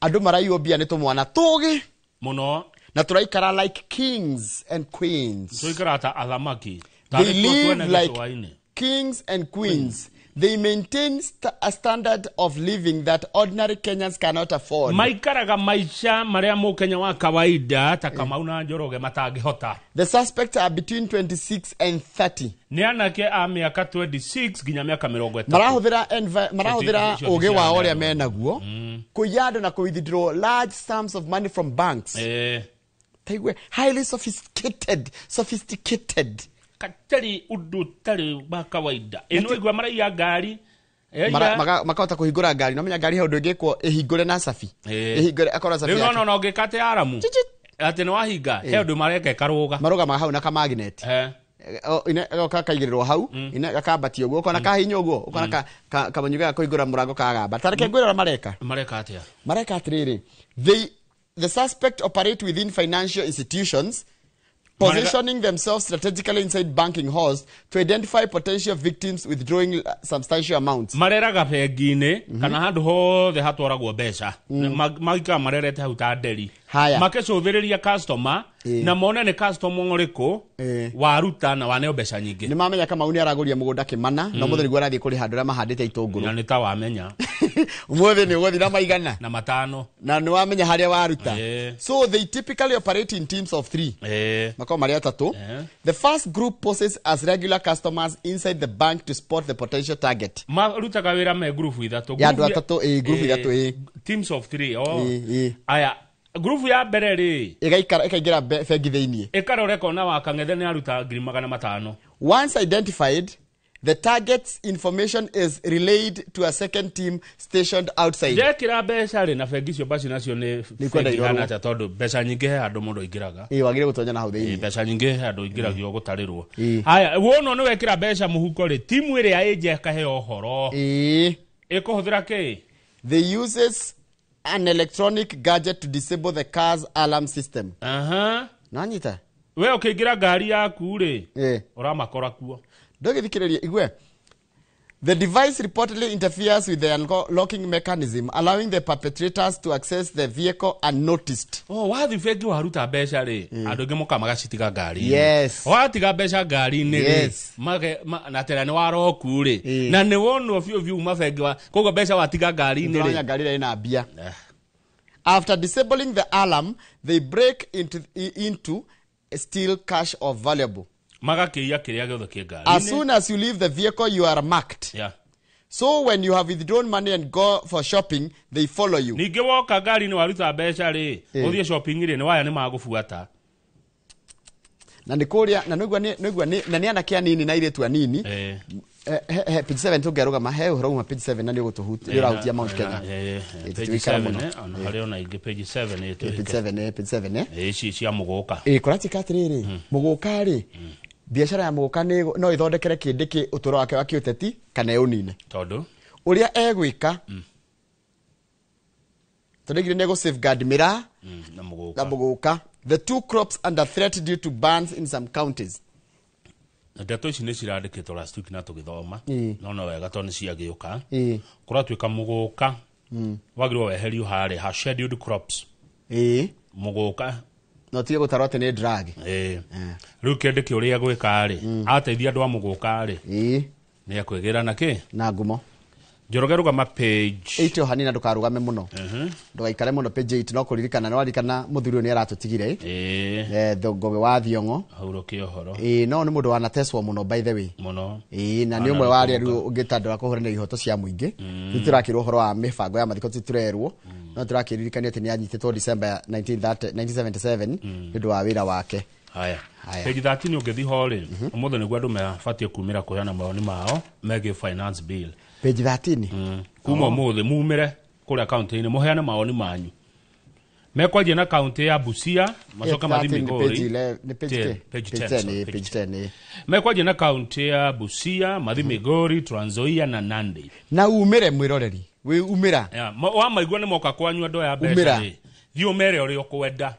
B: andũ maraiywo mbia nĩ tũmwana tũgĩ
H: mũno
B: na tũraikara like kings and queens.
H: Tũikaraga ta athamaki.
B: They
H: Tarĩ tuo
B: live
H: twene
B: like
H: gĩcũa-inĩ.
B: kings and queens. They maintain a standard of living that ordinary Kenyans cannot afford.
H: Maikaraga maica marĩa mũkenya wa kawaida ta Kamau na Njoroge matangĩhota.
B: The suspects are between 26 and 30.
H: Nĩ anake a mĩaka 26 nginya mĩaka 30.
B: Marahũthĩra marahũthĩra
H: Icio
B: ũgĩ wao
H: cia
B: ũrĩa menaguo kũiya andũ na kũ-withdraw large sums of money from banks. Taigue highly sophisticated.
H: Katari ũndũ ũtarĩ wa kawaida. Ĩno igua maraiya ngari
B: Makahota kũhingũra ngari. No menya ngari he ũndũ ĩngĩkwo ĩhingũre na cabi. Ĩhingũre akorwo cabi
H: Rĩu
B: yake.
H: no ũngĩka atĩ aramu atĩ nĩ wahinga, he ũndũ mareka ĩkarũga.
B: Marũgamaga hau na kamagnet. Gagoka kaigĩrĩrwo hau, gakambatio ũguo, ũkona kahinya ũguo, ũkona kamanyuga ga kũhingũra mũrango kagamba. Ta reke ngwĩre ũrĩa mareka.
H: Mareka atĩa?
B: Mareka atĩrĩrĩ, the suspect operate within financial institutions, positioning themselves strategically inside banking halls to identify potential victims withdrawing substantial amounts.
H: Mareraga bengi-inĩ kana handũ hothe hatwaragwo mbeca. Maikara marerete hau ta nderi.
B: Haya.
H: Makĩcũthĩrĩria customer na mone nĩ customer ũrĩkũ waruta na waneo mbeca nyingĩ.
B: Nĩ mamenya Kamau nĩ aragũria mũgũnda Kĩmana, na ũmũthĩ nĩguo arathiĩ kũrĩha andũ arĩa mahandĩte itũngũrũ.
H: Na nĩ ta wamenya.
B: Ũmũthĩ nĩ ũgũthiĩ na maigana.
H: Na matano.
B: Na nĩ wamenya harĩa waruta. So they typically operate in teams of 3. Makoragwo marĩ atatũ. The first group poses as regular customers inside the bank to spot the potential target.
H: Marutaga wĩra me ngurubu ithatũ.
B: Ya andũ atatũ, ngurubu ithatũ,
H: Teams of 3. Oh. Aya, ngurubu ya mbere rĩ
B: ĩgaikara ĩkaingĩra bengi thĩiniĩ.
H: Ĩkarora ĩkona wa Kang'ethe nĩ aruta 500,000.
B: Once identified, the target's information is relayed to a second team stationed outside.
H: Njekĩra mbeca rĩ, na bengi icio baci nacio nĩ
B: Nĩ ikwenda
H: bengi
B: irorwo.
H: ihana atĩa, tondũ mbeca nyingĩ he handũ mũndũ aingĩraga.
B: Wagĩrĩire gũtonya na hau thĩiniĩ.
H: Mbeca nyingĩ he handũ aingĩragio gũtarĩrwo. Haya, wona nĩ wekĩra mbeca mũhuko rĩ, timu ĩrĩa ĩnja ĩkaheo ũhoro. Ĩkũhũthĩra kĩ?
B: They uses an electronic gadget to disable the car's alarm system. Nanyita?
H: We ũkĩingĩra ngari yaku rĩ, ũramakora kuo.
B: Ndũgĩthikĩrĩria, igue. The device reportedly interferes with the unlocking mechanism, allowing the perpetrators to access the vehicle unnoticed.
H: Oh, wathi bengi waruta mbeca rĩ, andũ aingĩ mokaga magacitiga ngari-inĩ. Watiga mbeca ngari-inĩ rĩ, na tena nĩ waroku rĩ, na nĩ wonwo biũ biũ uma bengi wa, koguo mbeca watiga ngari-inĩ rĩ.
B: Nĩtũramenya ngari ĩrĩa ĩna mbia. After disabling the alarm, they break into steal cash or valuable.
H: Magakĩiya kĩrĩa gĩothe kĩ ngari-inĩ.
B: As soon as you leave the vehicle, you are marked. So when you have withdrawn money and go for shopping, they follow you.
H: Ningĩ woka ngari-inĩ waruta mbeca rĩ, ũthiĩ shopping rĩ, nĩ waya nĩ magũbuata.
B: Na nĩ kũrĩa, na nĩguo nĩ, nĩguo nĩ, na nĩ anake anini na airĩtu anini. He, page 7 tũngĩarũgama, he ũhoro uma page 7 na nĩ ũgũtũhutia, nĩ ũrahutia Mount Kenya.
H: Page
B: Tũikara
H: 7,
B: mũno.
H: ona harĩ ona ingĩ page 7
B: Page 7, page 7,
H: Ici cia mũgũka.
B: Kũratuĩka atĩrĩrĩ, mũgũka rĩ, biacara ya mũgũka no ĩthondekere kĩndĩ kĩ ũtũũro wake wa kĩũteti kana ĩũnine.
H: Tondũ?
B: Ũrĩa egwĩka, tondũ aigire nĩ egũ safeguard mĩraa
H: Na mũgũka.
B: Na mũgũka. The two crops under threat due to bans in some counties.
H: Ndeto ici nĩ cirandĩkĩtwo last week na tũgĩthoma. No no wega tondũ nĩ ciagĩũka. Kũratuĩka mũgũka wagĩrĩirwo weherio harĩa ha scheduled crops. Mũgũka.
B: No tige gũtarwo atĩ nĩ drug.
H: Rĩu kĩndĩ kĩ ũrĩa egwĩka rĩ, ateithia andũ a mũgũka rĩ, nĩ ekwĩgĩra na kĩ?
B: Na ngumo.
H: Njoroge rũgama page
B: 8 o hanini na ndũkarũgame mũno. Ndũgaikare mũno page 8, no kũririkana, nĩ waririkana mũthuri ũyũ nĩ aratũtigire. Ngũgĩ wa Thiong'o.
H: Ahurũke ũhoro.
B: No nĩ mũndũ wanateswo mũno by the way.
H: Mũno.
B: Na nĩ ũmwe wa arĩa rĩu ũngĩtandũra kũhũranĩra ihoto cia mũingĩ. Rĩu tũrakĩrwo ũhoro wa mĩbango ya mathiko tũtirerwo. No tũrakĩririkanio atĩ nĩ anyitĩtwo December 1977 nĩ ũndũ wa wĩra wake.
H: Haya.
B: Haya.
H: Page 13 ũngĩthiĩ ho rĩ, ũmũthĩ nĩguo andũ mabatiĩ kumĩra kũheana mawoni mao megiĩ finance bill.
B: Page 13?
H: Kuma ũmũthĩ mumĩre kũrĩa kaunti-inĩ mũheane mawoni manyu. Mekwanjia na kaunti ya Busia, macoke mathiĩ
B: 13 nĩ
H: Migori.
B: page nĩ page
H: 10,
B: ten.
H: page
B: Page
H: 10,
B: 10,
H: sorry,
B: page 10,
H: Mekwanjia na kaunti ya Busia, mathiĩ Migori, Trans Nzoia na Nandi.
B: Na umĩre mwĩroreri, wĩ umĩra.
H: Yeah, wamaigua nĩ moka kwanyu andũ aya mbeca
B: Umĩra.
H: rĩ, thiĩ ũmere ũrĩa ũkwenda.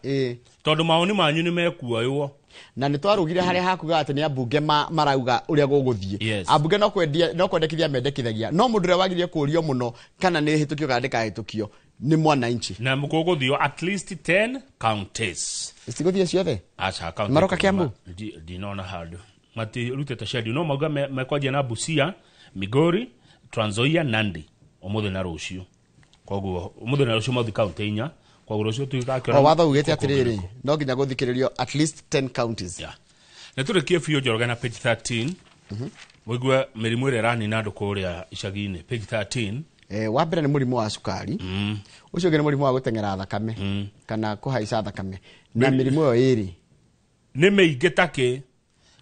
H: Tondũ mawoni manyu nĩ mekuoywo.
B: Na nĩ twarugire harĩa hakuga atĩ nĩ ambunge marauga ũrĩa gũgũthiĩ. Ambunge no kwendia, no kwendekithia mendekithagia. No mũndũ ũrĩa wagĩrĩire kũũrio mũno kana nĩ ĩhĩtũkio kana ndĩkahĩtũkio nĩ mwananchi.
H: Na gũgũthio at least 10 counties.
B: Cigũthiĩ ciothe?
H: Aca, county
B: Maroka
H: ikũmi
B: Kiambu?
H: ndinona handũ. Matirutĩte schedule. No mauga mekwanjia na Busia, Migori, Trans Nzoia, Nandi ũmũthĩ na rũciũ. Koguo ũmũthĩ na rũciũ mathiĩ county inya. Koguo rũciũ tũgakĩona
B: O watho ugĩte
H: gũkũ
B: atĩrĩrĩ,
H: kũngĩ.
B: no nginya gũthikĩrĩrio at least 10 counties.
H: Yeah. Na tũrĩkie biũ Njoroge na page 13. Mũigue mĩrimũ ĩrĩa ĩranina andũ kũrĩa icagi-inĩ. Page 13.
B: Wa mbere nĩ mũrimũ wa cukari. Ũcio ũngĩ nĩ mũrimũ wa gũteng'era thakame kana kũhaica thakame. Na mĩrimũ ĩyo ĩrĩ
H: nĩ mĩingĩ ta kĩ.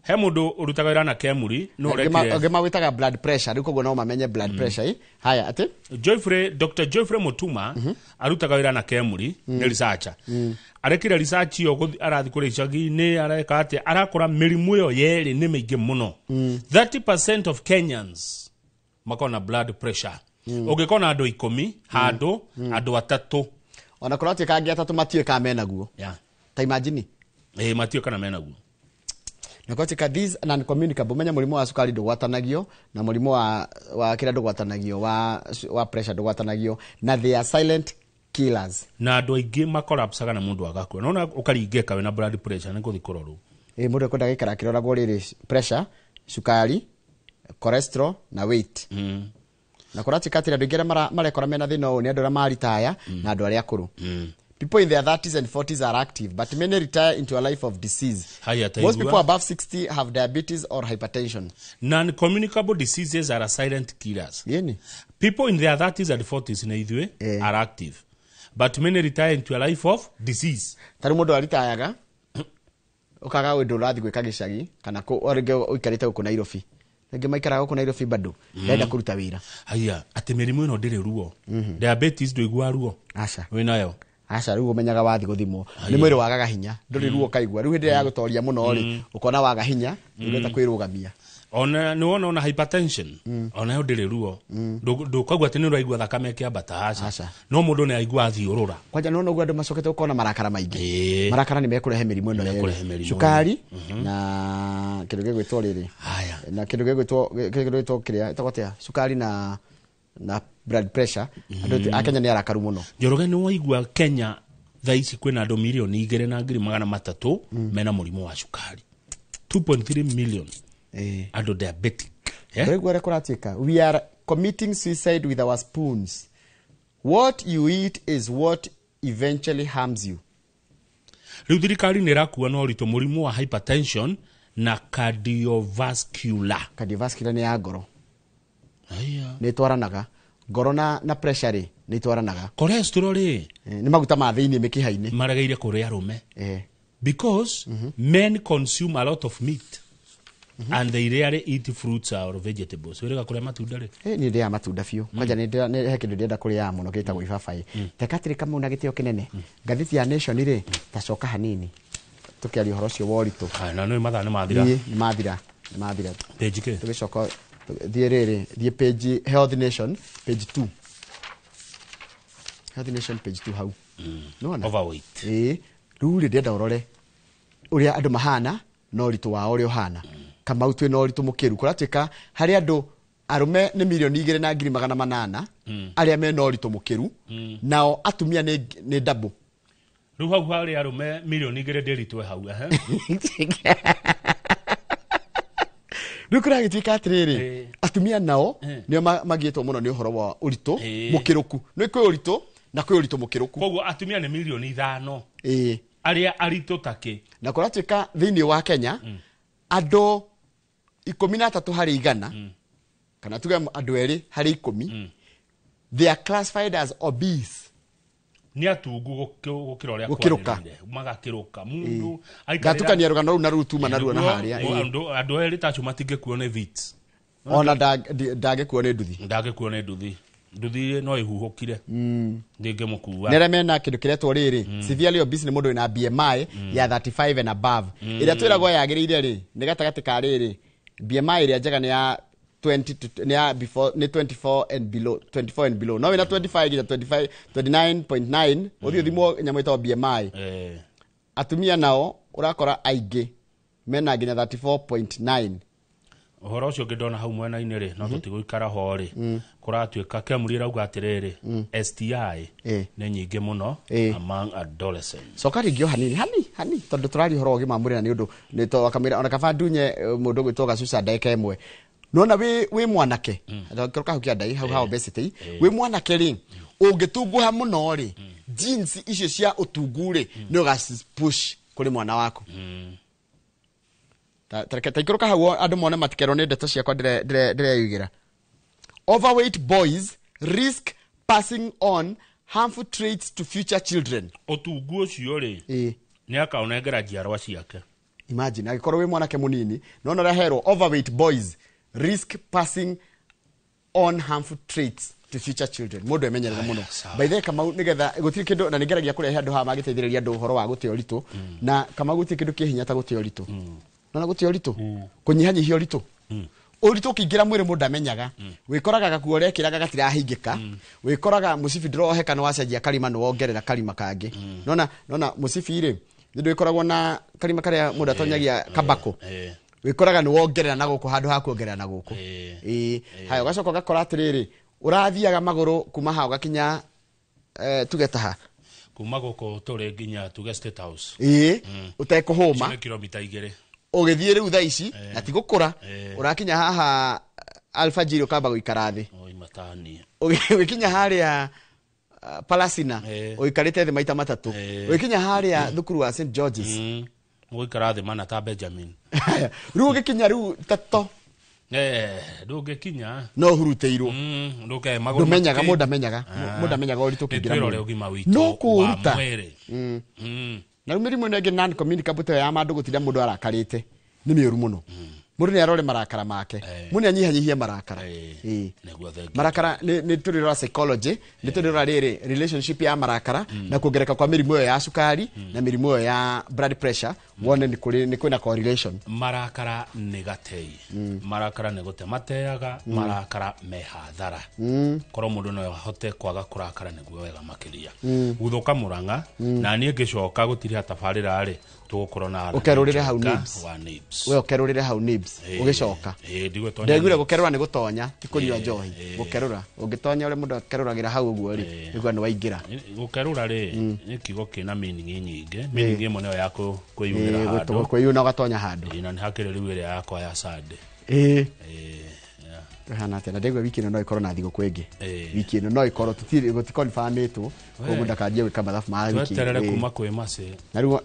H: He mũndũ ũrutaga wĩra na Kemuri no ũrekire.
B: Angĩ mawĩtaga blood pressure, rĩu koguo no mamenye blood pressure. Haya, atĩ
H: Joyfrey, Dr. Joyfrey Mutuma arutaga wĩra na Kemuri, nĩ researcher. Arekire research ĩyo arathiĩ kũrĩa icagi-inĩ, areka atĩa, arakora mĩrimũ ĩyo yerĩ nĩ mĩingĩ mũno. 30% of Kenyans makoragwo na blood pressure. Ũngĩkorwo na andũ 10 handũ, andũ 3
B: ona kũratuĩka angĩ 3 matiũĩ kana menaguo. Ta imagine.
H: Matiũĩ kana menaguo.
B: Na kũratuĩka these non-communicable, menya mũrimũ wa cukari ndũgwatanagio, na mũrimũ wa kĩrĩa ndũgwatanagio, wa pressure ndũgwatanagio, na they are silent killers.
H: Na andũ aingĩ makorapsaga na mũndũ agakua. Nona ũkaringĩka wĩna blood pressure nĩ gũthiĩ kũrorwo.
B: Mũndũ ekwenda gũikara akĩroragwo rĩrĩ pressure, cukari, cholesterol na weight. Na kũratuĩka atĩ andũ aingĩ arĩa marekora mena thĩna ũyũ nĩ andũ arĩa maritaya na andũ arĩa akũrũ. People in their 30s and 40s are active, but many retire into a life of disease. Most people above 60 have diabetes or hypertension.
H: Non-communicable diseases are silent killers.
B: Yeni.
H: People in their 30s and 40s na ithuĩ are active, but many retire into a life of disease.
B: Tarĩu mũndũ aritayaga, ũkaga ũndũ ũrathiĩ gwĩka gĩcagi, kana rĩngĩ ũikarĩte gũkũ Nairobi. Rĩngĩ maikaraga gũkũ Nairobi bado, ndenda kũruta wĩra.
H: Haya, atĩ mĩrimũ ĩno ndĩrĩ ruo. Diabetes ndũiguaga ruo.
B: Aca.
H: Wĩnayo?
B: Aca, rĩu ũmenyaga wathiĩ gũthimwo. Nĩ mwĩrĩ wagaga hinya, ndũrĩ ruo ũkaigua. Rĩu hĩndĩ ĩrĩa ya gũtoria mũno rĩ, ũkona waga hinya, ndũngĩhota kwĩrũgamia.
H: Ona nĩ wona ona hypertension, ona yo ndĩrĩ ruo. Ndũkaigua atĩ nĩ ũraigua thakame ĩkĩambata, aca. No mũndũ nĩ aigua athiũrũra.
B: Kwanja nĩ wona ũguo andũ macokete gũkorwo na marakara maingĩ. Marakara nĩ mekũrehe mĩrimũ ĩno yerĩ. Cukari na kĩndũ gĩgwĩtwo rĩrĩ. Na kĩndũ gĩgwĩtwo kĩrĩa ĩtagwo atĩa? Cukari na blood pressure. Andũ a Kenya nĩ arakaru mũno.
H: Njoroge, nĩ waigua Kenya thaa ici kwĩna andũ 2,300,000 mena mũrimũ wa cukari. 2.3 million andũ diabetic.
B: Ndũraigua ũrĩa kũratuĩka? We are committing suicide with our spoons. What you eat is what eventually harms you.
H: Rĩu thirikari nĩ ĩrakua na ũritũ mũrimũ wa hypertension na cardiovascular.
B: Cardiovascular nĩ ya ngoro. Nĩ ĩtwaranaga. Ngoro na pressure rĩ, nĩ itwaranaga.
H: Cholesterol rĩ,
B: nĩ maguta ma thĩinĩ mĩkiha-inĩ.
H: Maregeire kũrĩa arũme. Because men consume a lot of meat. And they rarely eat fruits or vegetables. Wĩrĩga kũrĩa matunda rĩ?
B: Niĩ ndĩaga matunda biũ. Kwanja nĩ he kĩndũ ndĩrenda kũrĩaga mũno gĩtagwo ibabaĩ. Teka atĩrĩ Kamau na gĩtĩo kĩnene. Ngathĩti ya Nation rĩ, tacoka hanini. Tũkĩaria ũhoro ũcio wa ũritũ.
H: Haya, na nĩ mathaa nĩ mathira.
B: Nĩ mathira. Nĩ mathira.
H: Page kĩ?
B: Tũgĩcoka thiĩ rĩrĩ, thiĩ page Health Nation, page 2. Health Nation page 2 hau. Nĩwona?
H: Overweight.
B: Rĩu rĩ ndĩrenda ũrore ũrĩa andũ mahana na ũritũ wao ũrĩa ũhana. Kamau twĩna ũritũ mũkĩru. Kũratuĩka harĩ andũ arũme nĩ 2,800,000 arĩa mena ũritũ mũkĩru, nao atumia nĩ double.
H: Rĩu hau harĩ arũme 2,000,000 ndĩritwe hau, ehe.
B: Rĩu kũragĩtuĩka atĩrĩrĩ, atumia nao nĩo magĩtwo mũno nĩ ũhoro wa ũritũ mũkĩrũku. Nĩ kwĩ ũritũ na kwĩ ũritũ mũkĩrũku.
H: Koguo atumia nĩ 5,000,000. Arĩa aritũ takĩ.
B: Na kũratuĩka thĩinĩ wa Kenya, andũ 13 harĩ 100, kana tuge andũ 2 harĩ 10, they are classified as obese.
H: Nĩ atungu gũkĩra ũrĩa
B: Gũkĩrũka.
H: kwagĩrĩire. Magakĩrũka. Mũndũ aikarĩra-
B: Ngatukania rũgano rũu na rũu tuma naruo na harĩa,
H: Andũ erĩ ta acio matingĩkuo nĩ vits.
B: Ona ndangĩkuo nĩ nduthi.
H: Ndangĩkuo nĩ nduthi. Nduthi no ĩhuhũkire. Ndĩngĩmũkua.
B: Nĩ arĩa mena kĩndũ kĩretwo rĩrĩ, severely obese nĩ mũndũ wĩna BMI ya 35 and above. Ĩrĩa twĩragwo yagĩrĩire rĩ, nĩ gatagatĩ ka rĩrĩ, BMI ĩrĩa njega nĩ ya 20 to, nĩ ya before, nĩ 24 and below, 24 and below. No wĩna 25 nginya 25, 29.9, ũthiĩ ũthimwo nyamũ ĩtagwo BMI. Atumia nao ũrakora aingĩ mena nginya 34.9.
H: Ũhoro ũcio ũngĩ ndona hau mwena-inĩ rĩ, no tũtigũikara ho rĩ, kũratuĩka Kemri ĩrauga atĩrĩrĩ, STI nĩ nyingĩ mũno among adolescents.
B: Coka rĩngĩ o hanini, hani, hani, tondũ tũraria ũhoro wa ũgima wa mwĩrĩ na nĩ ũndũ, nĩ to wakamwĩra, ona kaba ndunye, mũndũ ũgwĩtwo Gacuca ndagĩka ĩmwe. Nĩwona wĩ mwanake, kĩroka hau kĩandai, hau ha obesity, wĩ mwanake rĩ, ũngĩtunguha mũno rĩ, jeans icio cia ũtungu rĩ, nĩ ũgaci push kũrĩ mwana waku. Ta ikũrũka hau andũ mone matikerwo nĩ ndeto ciakwa ndĩreyugĩra. Overweight boys risk passing on harmful traits to future children.
H: Ũtungu ũcio rĩ, nĩ akaũnengera njiarwa ciake.
B: Imagine angĩkorwo wĩ mwanake mũnini no no ũraherwo overweight boys risk passing on harmful traits to future children. Mũndũ emenyerere mũno. By the way, Kamau, nĩgetha gũtirĩ kĩndũ na nĩngeragia kũrehe andũ haha magĩteithĩrĩria andũ ũhoro wa gũte ũritũ, na Kamau, gũtirĩ kĩndũ kĩ hinya ta gũte ũritũ. Nona gũte ũritũ, kũnyihanyihia ũritũ, ũritũ ũkĩingĩra mwĩrĩ mũndũ amenyaga. Wĩkoraga gakuo ũrekĩraga gatirahingĩka, wĩkoraga mũcibi ndũroheka, nĩ wacenjia karima, nĩ wongerera karima kangĩ. Nona mũcibi rĩ, nĩ ndwĩkoragwo na karima karĩa mũndũ atonyagia kabako, wĩkoraga nĩ wongerera na gũkũ handũ ha kuongerera na gũkũ. Ĩĩ, haya, ũgacoka ũgakora atĩrĩrĩ, ũrathiaga magũrũ kuma haha ũgakinya, tuge taha
H: Kuma gũkũ tũrĩ nginya tuge State House.
B: Ĩĩ, ũtekũhũma.
H: Icio nĩ kilomita 2.
B: Ũgĩthiĩ rĩu thaa ici na ti gũkũra, ũrakinya haha alfajiri ũkamba gũikara thĩ.
H: Oi matani.
B: Ũgĩkinya harĩa Palasina ũikarĩte thĩ maita 3. Ũgĩkinya harĩa thukuru wa St George's
H: Mũgũikara thĩ mana ta Benjamin.
B: Rĩu ũgĩkinya rĩu tato
H: Ndũngĩkinya.
B: No ũhurutĩirwo.
H: Ndũke magũrũ.
B: Ndũmenyaga, mũndũ amenyaga, mũndũ amenyaga ũritũ ũkĩingĩra
H: Nĩtwĩrore
B: mwĩrĩ.
H: ũgima witũ
B: No
H: wa
B: kũũruta.
H: mwĩrĩ.
B: Na rĩu mĩrimũ ĩno ĩngĩ non communicable ta ya mandũ gũtinda mũndũ arakarĩte nĩ mĩũru mũno. Mũndũ nĩ arore marakara make, mũndũ nĩ anyihanyihie marakara. Ĩĩ.
H: Nĩguo, thengiũ.
B: Marakara nĩ tũrĩrora psychology, nĩ tũrĩrora rĩrĩ relationship ya marakara na kuongereka kwa mĩrimũ ĩyo ya cukari na mĩrimũ ĩyo ya blood pressure, wone nĩ kũrĩ nĩ kwĩna correlation.
H: Marakara nĩ gatei, marakara nĩ gũte mateaga, marakara me hathara. Korwo mũndũ no ahote kwaga kũrakara nĩguo wega makĩria. Gũthũka mũrang'a. Na niĩ ngĩcoka gũtirĩ tabarĩra rĩ, tũgũkorwo na
B: Ũkerũrĩre hau
H: Njoka
B: nibs.
H: wa nibs.
B: We ũkerũrĩre hau nibs. Ũgĩcoka.
H: Ĩĩ, ndigũtonya
B: Ndaiguire
H: nibs.
B: gũkerũra nĩ gũtonya, ti kũnyua njohi. Gũkerũra ũngĩtonya ũrĩa mũndũ akerũragĩra hau ũguo rĩ, nĩguo nĩ waingĩra.
H: Gũkerũra rĩ, nĩ kiugo kĩna meaning nyingĩ. Meaning ĩmwe nĩyo ya kwĩyunĩra handũ.
B: Kwĩyuna ũgatonya handũ.
H: Ĩĩ, na nĩ hakĩrĩ rĩu ĩrĩa yakwa ya Sunday.
B: Ĩĩ.
H: Ĩĩ, yeah.
B: Tũhana atĩa? Na ndaigua wiki ĩno no ĩkorwo na thigũkũ ĩngĩ.
H: Ĩĩ.
B: Wiki ĩno no ĩkorwo tũtirĩ gũtikonfamĩtwo, koguo
H: We.
B: ndakanjie gwĩka mathabu ma wiki.
H: Tweterere
B: Ĩĩ.
H: kuma kwĩ macĩ.
B: Na rĩu